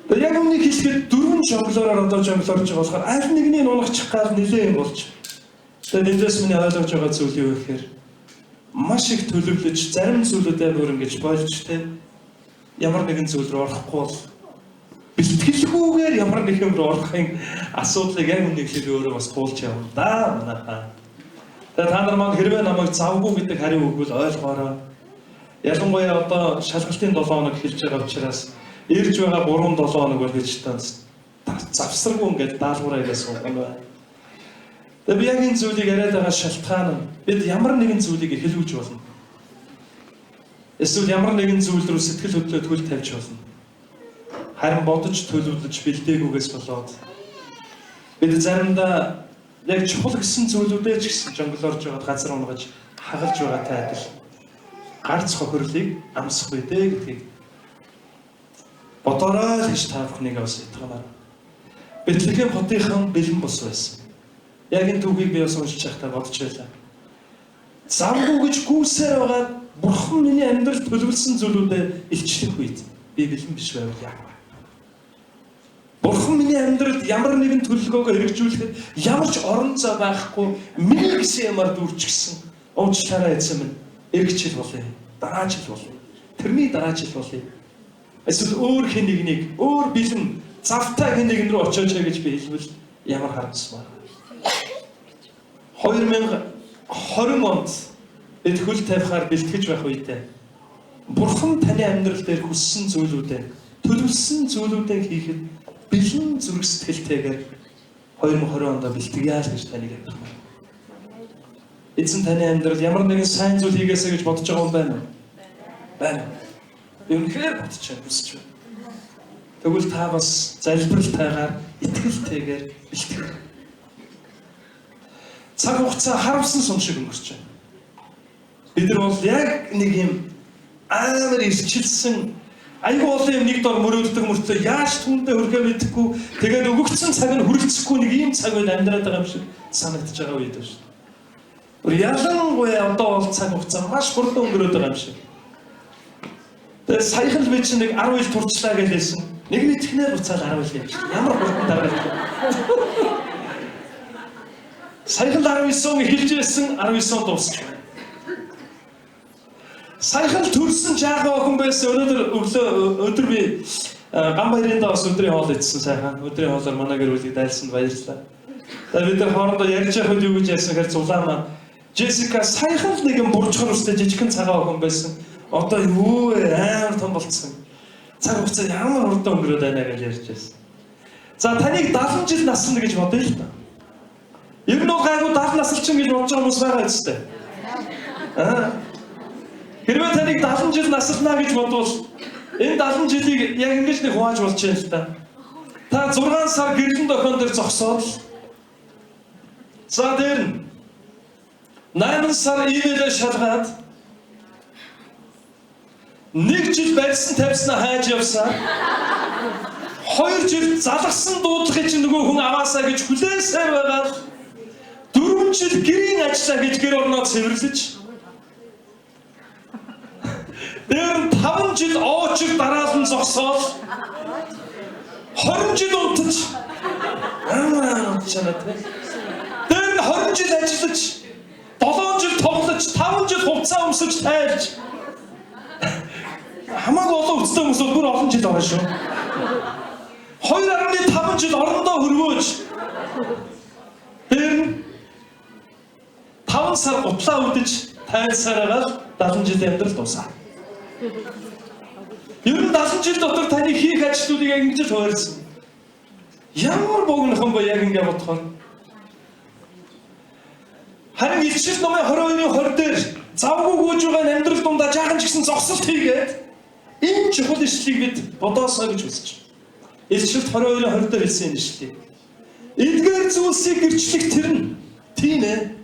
Тэгээ яг өмнө хэлэхэд дөрвөн жонглороор одоо жонглорж байгаа болохоор аль нэгний нунагчих гал нилээ юм болж. Тэгээд эндээс миний ойлгож байгаа зүйл юу гэхээр маш их төлөвлөж зарим зүйлүүдээ бүр ингэж болж те ямар нэгэн зүйл рүү орохгүй бол бэлтгэлгүйгээр ямар нэг юм руу орохын асуудлыг яг үнэ хэлээ өөрөө бас туулж явна да манайхаа. Тэгээ та нар маань хэрвээ намайг завгүй гэдэг хариу өгвөл ойлгоорой. Ялангуяа одоо шалгалтын 7 хоног эхэлж байгаа учраас ирж байгаа 3-7 хоног бол гэж та завсаргүй ингээд даалгавраа хийгээ суух юм байна. Тэгээ би яг энэ зүйлийг яриад байгаа шалтгаан нь бид ямар нэгэн зүйлийг эхлүүлж болно. Эсвэл ямар нэгэн зүйл рүү сэтгэл хөдлөлт хөл тавьж болно. Харин бодож төлөвлөж бэлдээгүйгээс болоод бид заримдаа яг чухал гэсэн зүйлүүдээ ч гэсэн жонглорж байгаад газар унгаж хагалж байгаатай адил гарц хохирлыг амсах үедээ гэдгийг бодоорой л гэж та бүхнийг бас итгамаар. Бэтлехэм хотынхан бэлэн бус байсан. Яг энэ түүхийг би бас уншиж байхдаа бодож байлаа. Завгүй гэж гүйсээр байгаа бурхан миний амьдрал төлөвлөсөн зүйлүүдэд илчлэх үед би бэлэн биш байвал яах вэ? Бурхан миний амьдралд ямар нэгэн төлөвлөгөөгөө хэрэгжүүлэхэд ямар ч орон зай байхгүй миний гэсэн юмар дүүрчихсэн. Уучлаарай эзэн минь. Ирэх жил болъё. Дараа жил болъё. Тэрний дараа жил болъё. Эсвэл өөр хэн нэгнийг, өөр бэлэн завтай хэн нэгэн рүү очиоч гэж би хэлбэл ямар харамсмаар. 2020 онд бид хөл тавихаар бэлтгэж байх үедээ Бурхан таны амьдрал дээр хүссэн зүйлүүдээ, төлөвлөсөн зүйлүүдээ хийхэд бэлэн зүрх сэтгэлтэйгээр 2020 онд бэлтгэе л гэж таныг ярьмаар. Эзэн таны амьдрал ямар нэгэн сайн зүйл хийгээсэй гэж бодож байгаа юм байна уу? Байна. Үнэхээр бодож байна, хүсэж байна. Тэгвэл та бас залбиралтайгаар, итгэлтэйгээр бэлтгэр. Цаг хугацаа харамсан сум шиг өнгөрч байна. Бид нар бол яг нэг юм амар ирчилсэн айгүй олон юм нэг дор мөрөөддөг мөртлөө яаж түүндээ хүрэхээ мэдэхгүй тэгээд өгөгдсөн цаг нь хүрэлцэхгүй нэг ийм цаг үед амьдраад байгаа юм шиг санагдаж байгаа үед байна шүү дээ. Ялангуяа одоо бол цаг хугацаа маш хурдан өнгөрөөд байгаа юм шиг. Тэгээд саяхан л би чинь нэг 10 жил турчлаа гэж хэлсэн. Нэг мэдхнээр буцаал 10 жил юм шиг. Ямар хурдан дараад. Саяхан 19 он эхэлж байсан, 19 он дуусч байна. Саяхан л төрсэн жаахан охин байсан. Өнөөдөр өглөө өдөр би гам баярын бас өдрийн хоол идсэн сайхан. Өдрийн хоолоор манай гэр бүлийг дайлсанд баярлалаа. Тэгээд бид нар хоорондоо ярьж явах үед юу гэж ярьсан гэхээр зулаа маань Джессика саяхан л нэгэн буржгар үстэй жижигхэн цагаан охин байсан. Одоо юу вэ? Амар том болцсон. Цаг хугацаа ямар хурдан өнгөрөөд байна гэж ярьж байсан. За таныг 70 жил насна гэж бодъё л да. Ер нь бол гайгүй 70 насалчин гэж бодож байгаа хүмүүс байгаа үстэй. Аа. Хэрвээ таныг 70 жил наслана гэж бодвол энэ 70 жилийг яг ингэж нэг хувааж болж байна л да. Та 6 сар гэрлэн дохион дээр зогсоод л за дээр нь 8 сар имэйлээ шалгаад 1 жил барьсан тавьснаа хайж явсан. 2 жил залгасан дуудлагыг чинь нөгөө хүн аваасаа гэж хүлээсээр байгаа л 4 жил гэрийн ажиллаа гэж гэр орноо цэвэрлэж дээр нь 5 жил оочир дараалан зогсоол 20 жил унтаж амар унтчаа тэ. Тэр нь 20 жил ажиллаж 7 жил тоглож 5 жил хувцас өмсөж тайлж хамаагүй олон өвчтөн хүмүүс бол бүр олон жил байгаа шүү. 2.5 жил орондоо хөрвөөж тэр нь 5 сар гутлаа үдэж тайлсараагаар 70 жилийн амьдрал дуусаа. Ер нь 70 жил дотор таны хийх ажлуудыг ингэж л хуваарьсан. Ямар богинохон бэ яг ингэ бодохоор. Харин Илчил номын 22-ын 20 дээр завгүй гүйж байгаа амьдрал дундаа жаахан ч гэсэн зогсолт хийгээд энэ чухал ишлэлийг бид бодоосоо гэж үзэж байна. Илчилт 22-ын 20 дээр хэлсэн энэ ишлэлийг. Эдгээр зүйлсийг гэрчлэх тэр нь тийм ээ.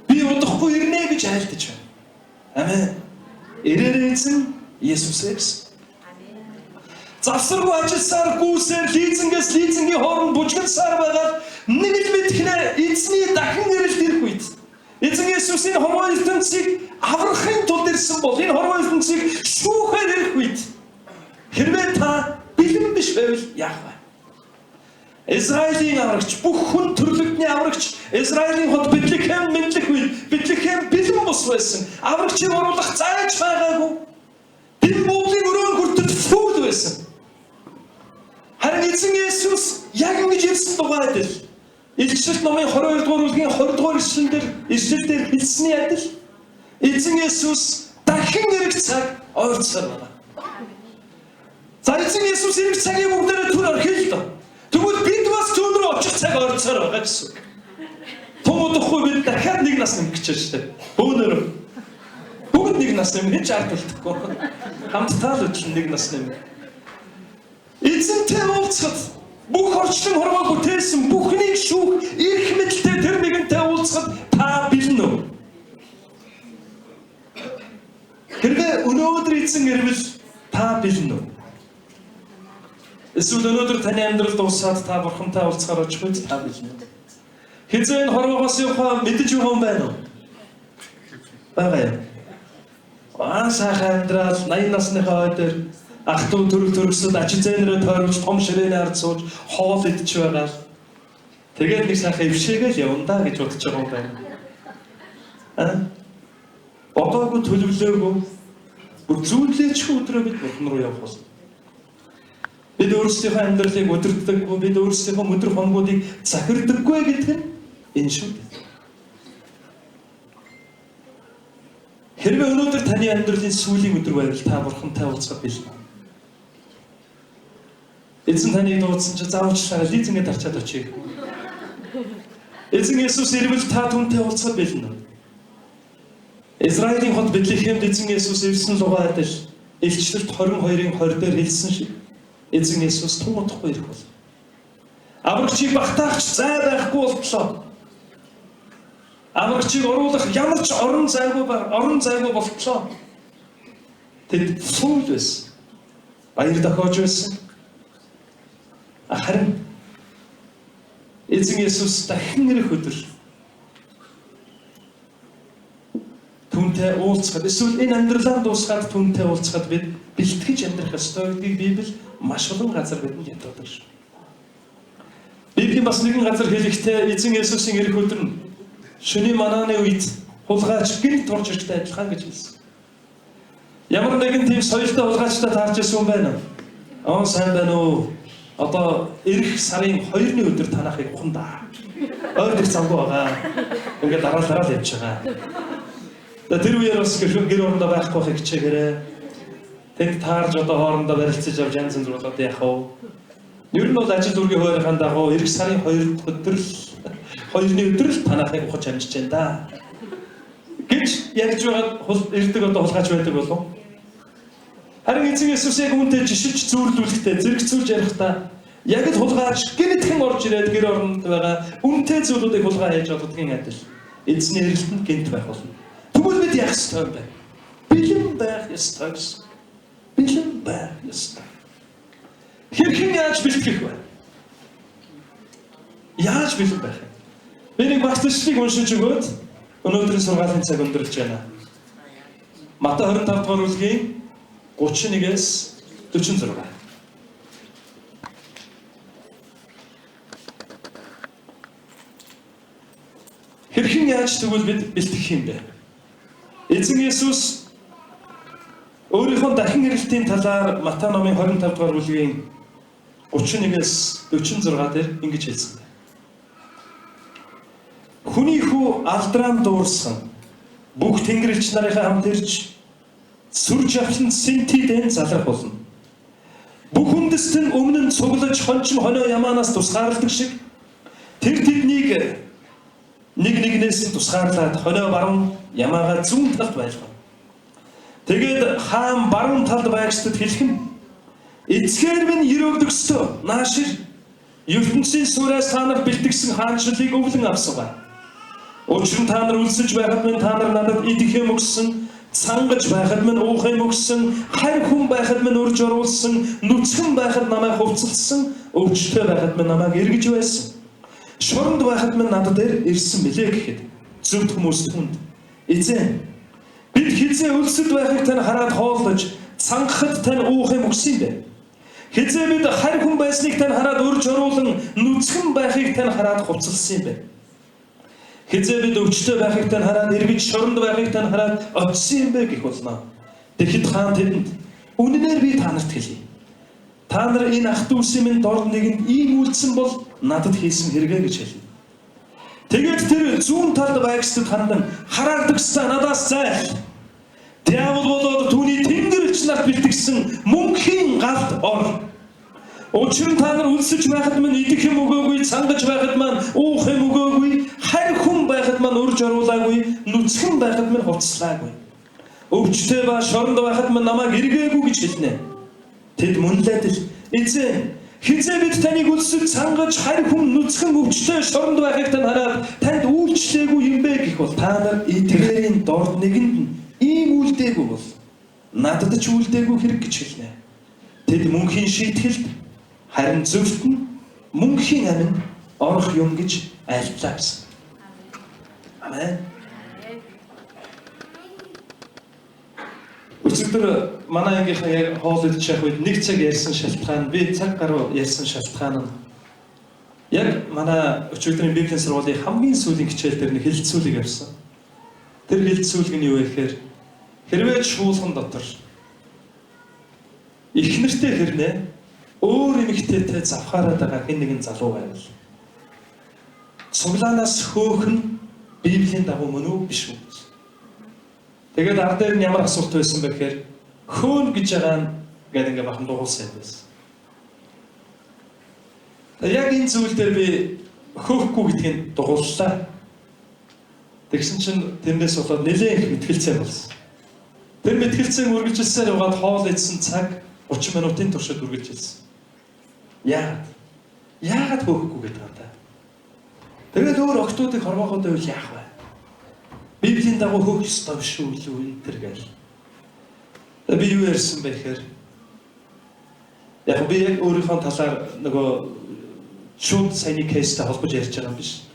Би удахгүй ирнэ гэж айлтаж байна. Амен. Ирээрээ эзэн Есүсээ гэсэн. Завсаргүй ажилласаар гүйсээр лизингээс лизингийн хооронд бужигнасаар байгаа нэг л мэдхнэ эзний дахин ирэлт ирэх үед эзэн Есүсийн хорвоо ертөнцийг аврахын тулд ирсэн бол энэ хорвоо ертөнцийг шүүхээр ирэх үед хэрвээ та бэлэн биш байвал яах вэ? Израилийн аврагч, бүх хүн төрлөختний аврагч, Израилийн хот Бэтлехэм мэдлэх үед Бэтлехэм бэлэн бус байсан. Аврагчийг оруулах зайж байгаагүй. Дэм буудлын өрөөн хүртэл фүүл байсан. Харин эзэн Есүс яг ингэж ирсэн тухай адил Илчилт номын 22 дугаар бүлгийн 20 дугаар ишлэл дээр хэлсний адил эзэн Есүс дахин ирэх цаг ойрцоор байна. За эзэн Есүс ирэх цагийг бүгдээрээ түр орхиё л доо. Тэгвэл бид бас түүн рүү очих цаг ойрцоор байгаа гэсэн үг. Тун удахгүй бид дахиад нэг нас нэмэх гэж байна шүү дээ. Бөөнөрөө. Бүгд нэг нас нэмэх, хэн ч ард үлдэхгүй. Хамтдаа л үтэл нэг нас нэмэх. Эзэнтэй уулзахад бүх орчлон хорвоо бүтээсэн бүхнийг шүүх эрх мэдэлтэй тэр нэгэнтэй уулзахад та бэлэн үү? Хэрвээ өнөөдөр эзэн ирвэл та бэлэн үү? Эсвэл өнөөдөр таны амьдрал дуусаад та бурхантай уулзахаар очих үед та бэлэн үү? Хэзээ энэ хорвоогоос явахаа мэдэж байгаа юм байна уу? Байгаа юм. Аа сайхан амьдрал 80 насныхаа хой дээр ах トゥ төрөл төрөсөд ажил зээнрээ тойруулж том ширээний ард сууж хоол идэж байгаа л тэгээд нэг сайхан эвшээгээл явна да гэж бодож байгаа юм байна. Аа? Бодоогүй төлөвлөөгүй бүр зүүдлээчгүй өдрөө бид бурхан руу явах болно. Бид өөрсдийнхөө амьдралыг өдөртдөггүй, бид өөрсдийнхөө өдөр хоногуудыг захирдаггүй гэдэг нь энэ шүү дээ. Хэрвээ өнөөдөр таны амьдралын сүүлийн өдөр байвал та бурхантай уулзах бэлэн. Эзэн таныг дуудсан чи заавчлаарай лизингээ дарчаад очие. Эзэн Есүс ирвэл та түүнтэй уулзах бэлэн. Израилийн хот Бэтлехемд эзэн Есүс ирсэн лугаа адил Илчлэлт 22-ын 20 дээр хэлсэн шиг эзэн Есүс тун удахгүй ирэх бол. Аврагчийг багтаагч зай байхгүй болтлоо. Аврагчийг оруулах ямар ч орон зайгүй болтлоо. Тэд фүүл байсан. Баяр дохиож байсан. Харин эзэн Есүс дахин ирэх өдөр түүнтэй уулзахад эсвэл энэ амьдралаа дуусгаад түүнтэй уулзахад бид бэлтгэж амьдрах ёстой гэдгийг Библи маш олон газар бидэнд ятгадаг шүү. Библийн бас нэгэн газар хэлэхдээ эзэн Есүсийн ирэх өдөр нь шөнийн манааны үед хулгайч гинт орж ирэхтэй адилхан гэж хэлсэн. Ямар нэгэн тийм соёлтой хулгайчтай таарч ирсэн юм байна уу? Аа сайн байна уу? Одоо ирэх сарын 2-ны өдөр танахыг ухна да. Ойр дэх завгүй байгаа. Ингээд дараалал явж байгаа. Тэр үеэр бас гэр орондоо байхгүй байхыг хичээгээрэй. Тэнд таарж одоо хоорондоо барилцаж авч янз янз болоод яах вэ? Ер нь бол ажил дүргийн хойрохын дагуу ирэх сарын 2 дахь өдөр л 2-ны өдөр л танахыг ухаж амжиж байна да гэж ярьж байгаа ирдэг одоо хулгайч байдаг болов. Харин эзэн Есүс яг үүнтэй жишилж зүүрлүүлэхдээ зэрэгцүүлж ярихдаа яг л хулгайч гинэтхэн орж ирээд гэр оронд байгаа үнэтэй зүйлүүдийг хулгай хийж олддгийн адил эзний эрэлтэнд гинт байх болно. Тэгвэл бид яах ёстой юм бэ? Бэлэн байх ёстой гэсэн. Бэлэн байх ёстой. Хэрхэн яаж бэлтгэх вэ? Яаж бэлэн байх юм? Би нэг багтчлалыг уншиж өгөөд өнөөдрийн сургаалын цаг өндөрлөж байна. Матай 25 дугаар бүлгийн 31-ээс 46. Хэрхэн яаж тэгвэл бид бэлтгэх юм бэ? Эзэн Есүс өөрийнхөө дахин ирэлтийн талаар Матай номын 25 дугаар бүлгийн 31-ээс 46 дээр ингэж хэлсэн. Хүний хүү алдрaan дуурсан бүх тэнгэрлэгч нарынхаа хамт ирж сүр жавхлан сэнтидэн залрах болно. Бүх үндэстэн өмнө нь цуглаж хончин хонио ямаанаас тусгаарладаг шиг тэр тэднийг нэг нэгнээс нь тусгаарлаад хонио баруун ямаагаа зүүн талд байлгав. Тэгээд хаан баруун талд байгчдад хэлэх нь: "Эцгээр минь ерөөгдөгсдөө наашир ертөнцийн сууриас та нар бэлтгэсэн хаанчлалыг өвлөн авсугай. Учир нь та нар өлсөж байхад минь та нар надад идэх юм өгсөн, цангаж байхад минь уух юм өгсөн, харь хүн байхад минь урьж оруулсан, нүцгэн байхад намайг хувцалсан, өвчтөй байхад минь намайг эргэж байсан. Шоронд байхад минь надад дээр ирсэн билээ" гэхэд зөвхт хүмүүс түнд: "Эзэн, бид хэзээ өлсөд байхыг тань хараад хооллож, цангахад тань уух юм өгсөн юм бэ? Хэзээ бид харь хүн байсныг тань хараад урьж оруулан, нүцгэн байхыг тань хараад хувцалсан юм бэ? Хэзээ бид өвчтөй байхыг тань хараад эргэж, шоронд байхыг тань хараад очсон юм бэ" гэх болно. Тэгэхэд хаан тэдэнд: "Үнэнээр би та нарт хэлье. Та нар энэ ах дүүсийн минь дорд нэгэнд ийм үйлдсэн бол надад хийсэн хэрэгээ" гэж хэлнэ. Тэгээд тэр зүүн талд байгчдад хандан: "Хараагдагсаа, надаас зайл. Диавол болоод түүний тэнгэр элч нарт бэлтгэсэн мөнхийн галд ор. Учир нь та нар өлсөж байхад минь идэх юм өгөөгүй, цангаж байхад маань уух юм өгөөгүй, харь хүн байхад маань урьж оруулаагүй, нүцгэн байхад минь хувцаслаагүй. Өвчтөй ба шоронд байхад минь намайг эргээгүй" гэж хэлнэ. Тэд мөнлээд л: "Эзэн, хэзээ бид таныг өлсөж, цангаж, харь хүн, нүцгэн, өвчтөй, шоронд байхыг тань хараад танд үйлчлээгүй юм бэ" гэх бол: "Та нар эдгээрийн дорд нэгэнд нь ийм үйлдээгүй бол надад ч үйлдээгүй хэрэг" гэж хэлнэ. Тэд мөнхийн шийтгэлд, харин зөвхт нь мөнхийн аминд орох юм гэж айлтлаа гэсэн. Амен. Өчигдөр манай ангийнхан яг хоол идэж явах үед нэг цаг ярьсан шалтгаан, би цаг гаруй ярьсан шалтгаан нь яг манай өчигдрийн Библийн сургуулийн хамгийн сүүлийн хичээл дээр нэг хэлэлцүүлэг явсан. Тэр хэлэлцүүлэг нь юу вэ гэхээр хэрвээ чуулган дотор их нэртэй хэрнээ өөр эмэгтэйтэй завхаараад байгаа хэн нэгэн залуу байвал цуглаанаас хөөх нь Библийн дагуу мөн үү, биш үү гэж. Тэгээд ар дээр нь ямар асуулт байсан бэ гэхээр хөөн гэж байгаа нь гэдэг ингээ бахан дугуулсан юм байсан. Яг энэ зүйл дээр би хөөхгүй гэдгийг дугууллаа. Тэгсэн чинь тэрнээс болоод нэлээд их мэтгэлцээ болсон. Тэр мэтгэлцээн үргэлжилсээр яваад хоол идсэн цаг 30 минутын туршид үргэлжилсэн. Яагаад? Яагаад хөөхгүй гэдэг юм та? Тэгээд өөр охидуудыг хорвоогоод байвал яах вэ? Библийн дагуу хөөх ёстой биш үү илүү энэ төр гээл. Би юу ярьсан бэ гэхээр яг би яг өөрийнхөө талаар нөгөө шууд саяны case тэй холбож ярьж байгаа юм биш.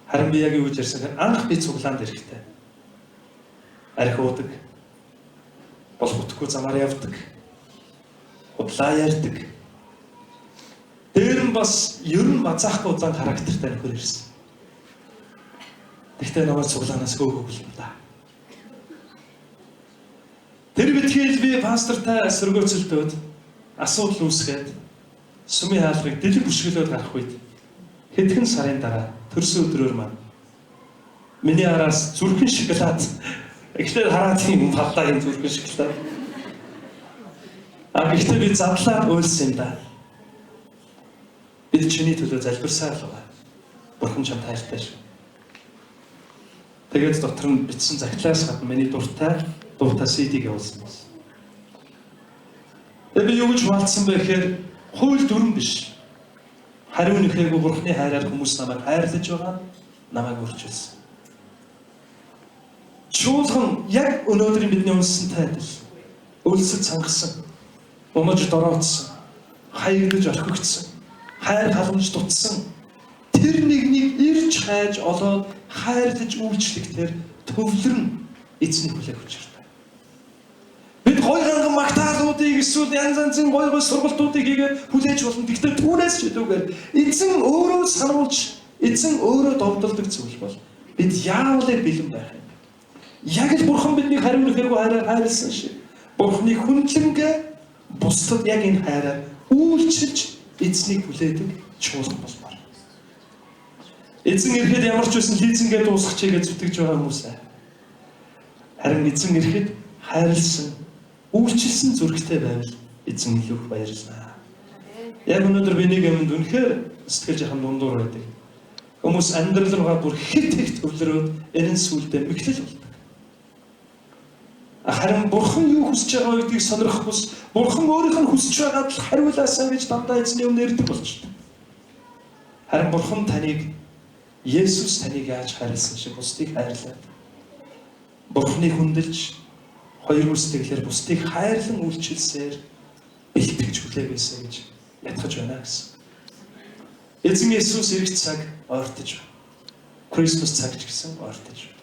Харин би яг юу гэж ярьсан гэхээр анх би цуглаанд ирэхдээ архи уудаг, болох утгагүй замаар явдаг, худлаа ярьдаг. Дээр нь бас ер нь базаахгүй зан характертай нөхөр ирсэн. Тэгтээ намайг цуглаанаас хөөгөөгүй юм да. Тэр битгийл би пастортай сөргөөцөлдөөд асуудал үүсгээд сүмийн хаалгыг дэлэг бүшгэлээд гарах үед хэдхэн сарын дараа төрсөн өдрөөр маань миний араас зүрхэн шоколад, эхлээд хараад юм паллаа юм зүрхэн шоколад. А гэхдээ би задлаад уйлсан юм да. Бид чиний төлөө залбирсаар л байгаа. Бурхан чамд хайртай шүү. Тэгээд дотор нь бичсэн захидлаас гадна миний дуртай дуутай CD-г явуулсан байсан. Тэгээд би юу гэж хуваалцсан бэ гэхээр хууль дүрм биш. Хариу нэхээгүй Бурханы хайраар хүмүүс намайг хайрлаж байгаа нь намайг өөрчилсөн. Чуулган яг өнөөдрийн бидний уншсантай адил өлсөж цангасан, унаж дороотсон, хаягдаж орхигдсон, хайр халамж дутсан тэр нэгнийг ирж хайж олоод хайрлаж үйлчлэхдээ төвлөрн эзний хүлээх учиртай. Бид гой ганган магтаалуудыг эсвэл янз янзын гой гой сургалтуудыг хийгээд хүлээж болно. Гэхдээ түүнээс ч илүүгээр эзэн өөрөө сануулж, эзэн өөрөө довдолдог зүйл бол бид яавал бэлэн байх юм. Яг л Бурхан бидний хариу нэхээгүй хайраар хайрласан шиг Бурханы хүндлэнгээ бусдад яг энэ хайраар үйлчилж эзнийг хүлээдэг чуулган болмоор. Эзэн ирэхэд ямар ч байсан лизингээ дуусгачихъя гэж зүтгэж байгаа хүмүүсээ. Харин эзэн ирэхэд хайрлсан, үйлчилсэн зүрхтэй байвал Эзэн илүү их баярлалаа. Яг өнөөдөр би нэг юмд үнэхээр сэтгэл жахан дундуур байдаг. Хүмүүс амьдрал руугаа бүр хит их төвлөрөөд энэ нь сүулдэ мэхлэл болдог. Харин Бурхан юу хүсэж байгаа гэдгийг сонирхох бус Бурхан өөрийнх нь хүсэж байгаад л хариулаасаа гэж дандаа эзний өмнө ирдэг болчихдог. Харин Бурхан таныг Есүс таныг яаж хайрласан шиг бусдыг хайрлаад Бурханыг хүндэлж хоёр сэтгэлээр бусдыг хайрлан үйлчилсээр бэлтгэж хүлээгээсэй гэж ятгах байна гэсэн. Эзэн Есүс ирэх цаг ойртож байна. Christmas цаг ч гэсэн ойртож байна.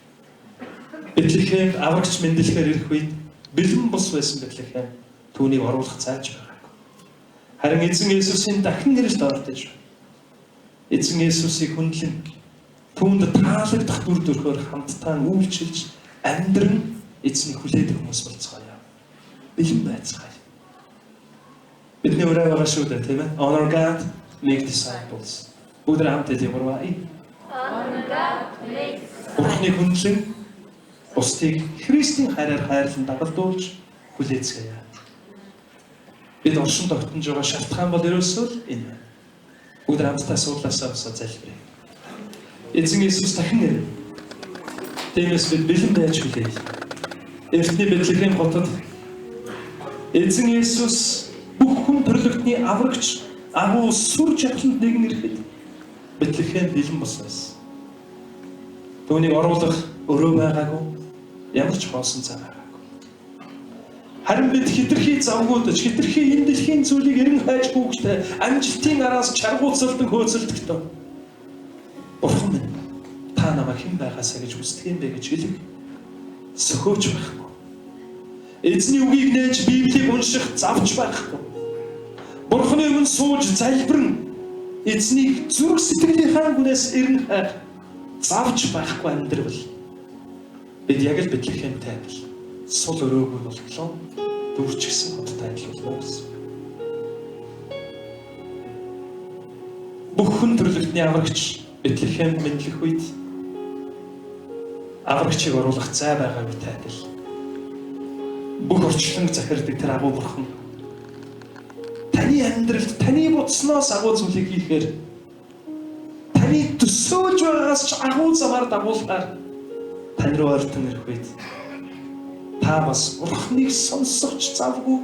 Бэтлехем аврагч мэндэлэхээр ирэх үед бэлэн бус байсан Бэтлехем түүнийг оруулах цааш байгаагүй. Харин эзэн Есүсийн дахин ирэлт ойртож байна. Эзэн Есүсийг хүндлэн түүнд таалагдах дүр төрхөөр хамтдаа үйлчилж амьдран эзнийг хүлээдэг хүмүүс болцгоё. Бэлэн байцгаая. Бидний ураа байгаа шүү дээ, тийм ээ? Honor God, make disciples. Бүгд хамт хэлье гурваа. Honor God, make disciples. Бурхны хүндлэн бусдыг Христийн хайраар хайрлан дагалдуулж хүлээцгээе. Бид оршин тогтнож байгаа шалтгаан бол ерөөсөө л энэ байна. Бүгд хамтдаа суудлаасаа босоо залбирая. Эзэн Иесус дахин ирнэ. Тиймээс бид бэлэн байж хүлээе. Эртний Бэтлехэм хотод Эзэн Иесус бүх хүн төрлөختний аврагч агуу сүр жавхланд нэгэн ирэхэд Бэтлехэм бэлэн бос байсан. Түүнийг оруулах өрөө байгаагүй, ямар ч хоосон цай байгаагүй. Харин бид хитрхи завгуудаж, хитрхи энэ дэлхийн зүйлийг эрен хайж хүүхтэй амжилтын араас чаргууцалдан хөөцөлдөхтөө. Бурхан минь, та намайг хэн байгаасаа гэж хүсдэг юм бэ гэж хэлэх сөхөөч байхгүй. Эзний үгийг нээж Библийг унших завч байхгүй. Бурханы өмнө сууж залбирэн эзнийг зүрх сэтгэлийнхаа гүнээс эрен хайх завч байхгүй амьдрал бид яг л Бэтлехемтэй адил сул өрөөгүй болтлоо дүүрчгсэн хоттой адил болно гэсэн. Бүх хүн төрлөختний аврагч Бэтлехемд мэдлэх үед аврагчийг оруулах зай байгаагүй адил. Бүх орчлон захирдаг тэр агуу бурхан таны амьдралд таны бодсноос агуу зүйлийг хийхээр таны төсөөлж байгаагаас ч агуу замаар дагуулгаар тань руу ойртон ирэх үед та бас Бурханыг сонсох ч завгүй,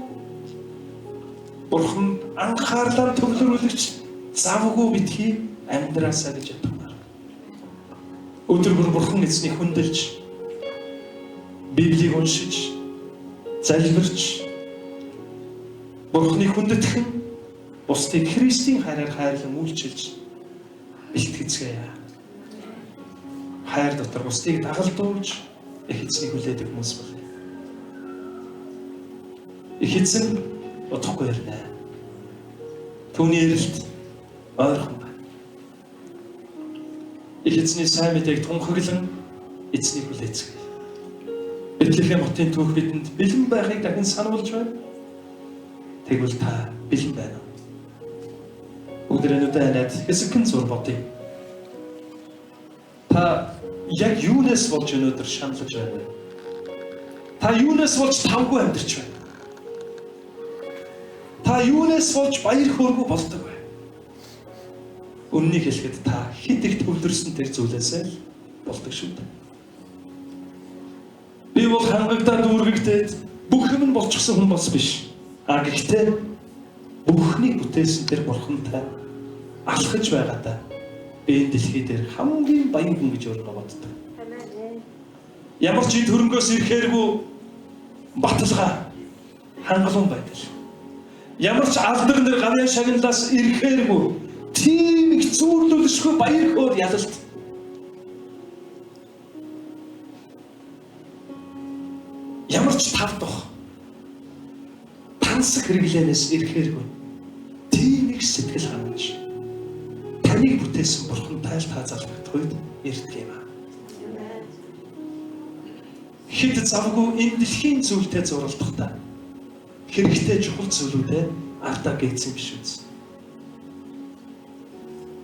Бурханд анхаарлаа төвлөрүүлэгч завгүй битгий амьдраасаа гэж ятгамаар. Өдөр бүр Бурхан эзнийг хүндэлж, Библийг уншиж, залбирч, Бурханыг хүндэтгэн, бусдыг Христийн хайраар хайрлан үйлчилж бэлтгэцгээе. Хайр дотор бусдыг дагалдуулж их эзнийг хүлээдэг хүмүүс болъё. Их эзэн удахгүй ирнэ. Түүний ирэлт ойрхон байна. Их эзний сайн мэдээг тунхаглан эзнийг хүлээцгээе. Бэтлехэм хотын түүх бидэнд бэлэн байхыг дахин сануулж байна. Тэгвэл та бэлэн байна уу? Бүгд нүдэ анаад хэсэгхэн зур бодъё. Та яг юунаас болж өнөөдөр шаналж байна вэ? Та юунаас болж тавгүй амьдарч байна? Та юунаас болж баяр хөөргүй болдог вэ? Үннийг хэлэхэд та хэд их төвлөрсөн тэр зүйлээсээ л болдог шүү дээ. Би бол хангагдаад дүүргэгдээд бүх юм нь болчихсон хүн бас биш. А гэхдээ бүхнийг бүтээсэн тэр бурхантай алхаж байгаадаа би энэ дэлхий дээр хамгийн баян хүн гэж өөрийгөө боддог. Ямар ч эд хөрөнгөөс ирэхээргүй баталгаа хангалуун байдал. Ямар ч алдар нэр гавьяа шагналаас ирэхээргүй тийм их зүүрлүүлшгүй баяр хөөр ялалт. Ямар ч тав дох тансаг хэрэглээнээс ирэхээргүй тийм их сэтгэл хангаж таныг бүтээсэн бурхантай л та залбирах үед ирдэг юм аа. Хэд завгүй энэ дэлхийн зүйлтэй зуралдахдаа хэрэгтэй чухал зүйлүүдээ алдаа гээдсэн биш үз.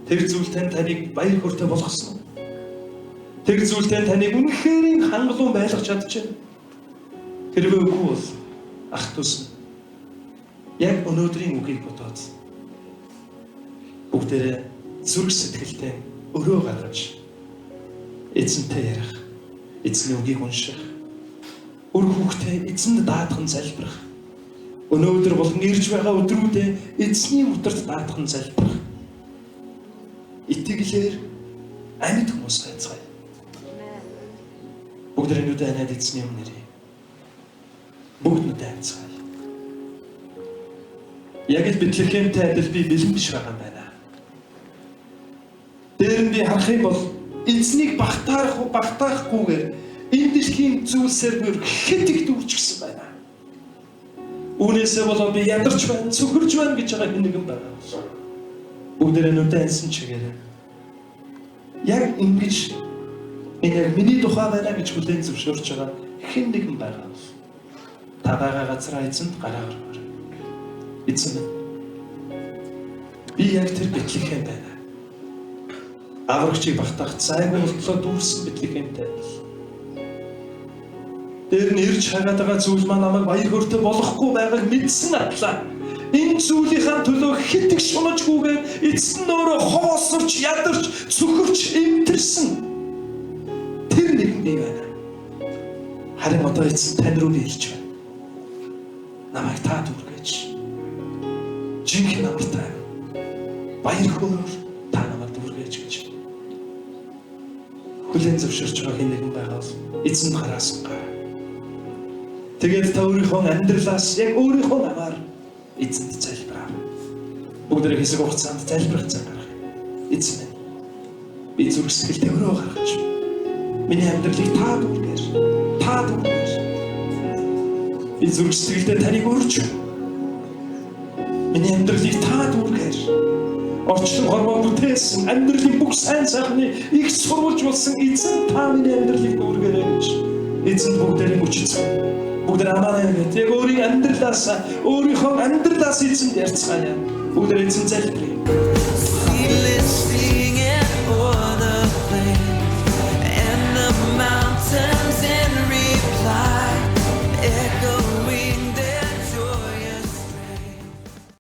Тэр зүйлтэй таныг баяр хөөртэй болгосон уу? Тэр зүйлтэй таныг үнэхээр хангалуун байлгаж чадчихна. Хэрвээ үгүй бол ах дүүс нь Яг өнөөдрийн үгийг бодоод бүгдээрээ зүрх сэтгэлдээ өрөө гаргаж эзэнтэй ярих, эзний үгийг унших, үр хүүхдээ эзэнд даатхан залбирах, өнөөдөр болон ирж байгаа өдрүүдэд эзний өдөрт даатхан залбирах итгэлээр амьд хүмүүс байцгаая. Бүгд нүдэ аниад эзний өмнө ирье. Бүгд нүдэ анцгаая. Яг л Бэтлехемтэй адил би бэлэн биш байгаа юм байна. Дээр нь би харах юм бол эзнийг багтаахгүйгээр энэ дэлхийн зүйлсээр бүр хэд их дүүрчихсэн байна. Үүнээсээ болоод би ядарч байна, цөхөрж байна гэж байгаа хэн нэгэн байгаа бол бүгдээрээ нүдэ ансан чигээрээ яг ингэж энэ яг миний тухай байна гэж хүлээн зөвшөөрч байгаа хэн нэгэн байгаа бол та байгаа газараа эзэнд гараа өргөөр. Эзэн минь, би яг тэр Бэтлехем байна. Аврагчийг багтаах зайгүй болтлоо дүүрсэн Бэтлехемтэй адил. Дээр нь ирж хагаад байгаа зүйл маань намайг баяр хөөртэй болохгүй байгааг мэдсэн атлаа. Энэ зүйлийнхаа төлөө хэд их шунажгүйгээр эцэст нь өөрөө хоосорч, ядарч, цөхөрч, эмтэрсэн тэр нэгэн би байна. Харин одоо эцэн тань руу би ирж байна. Намайг та дүүргэж, жинхэнэ амартай баяр хөөрөөр та намайг дүүргэж гэж хүлээн зөвшөөрч байгаа хэн нэгэн байгаа бол эзэнд гараасан гар. Тэгээд та өөрийнхөө амьдралаас яг өөрийнхөө намаар эзэнд залбираа. Бүгдээрээ хэсэг хугацаанд залбирах цаг гаргая. Эзэн минь, би зүрх сэтгэлдээ өрөө гаргаж миний амьдралыг та дүүргээр, та дүүргээр. Би зүрх сэтгэлдээ таныг өрж, миний амьдралыг та дүүргээр. Орчлон хорвоо бүтээсэн амьдралын бүх сайн сайхны их сурвалж болсон эзэн та миний амьдралыг дүүргээрэй гэж эзэнд бүгдээрээ мөчцгөө. Бүгд амаа нэгэд яг өөрийн амьдралаас, өөрийнхөө амьдралаас эзэнд ярьцгаая. Бүгд эзэн залбирая.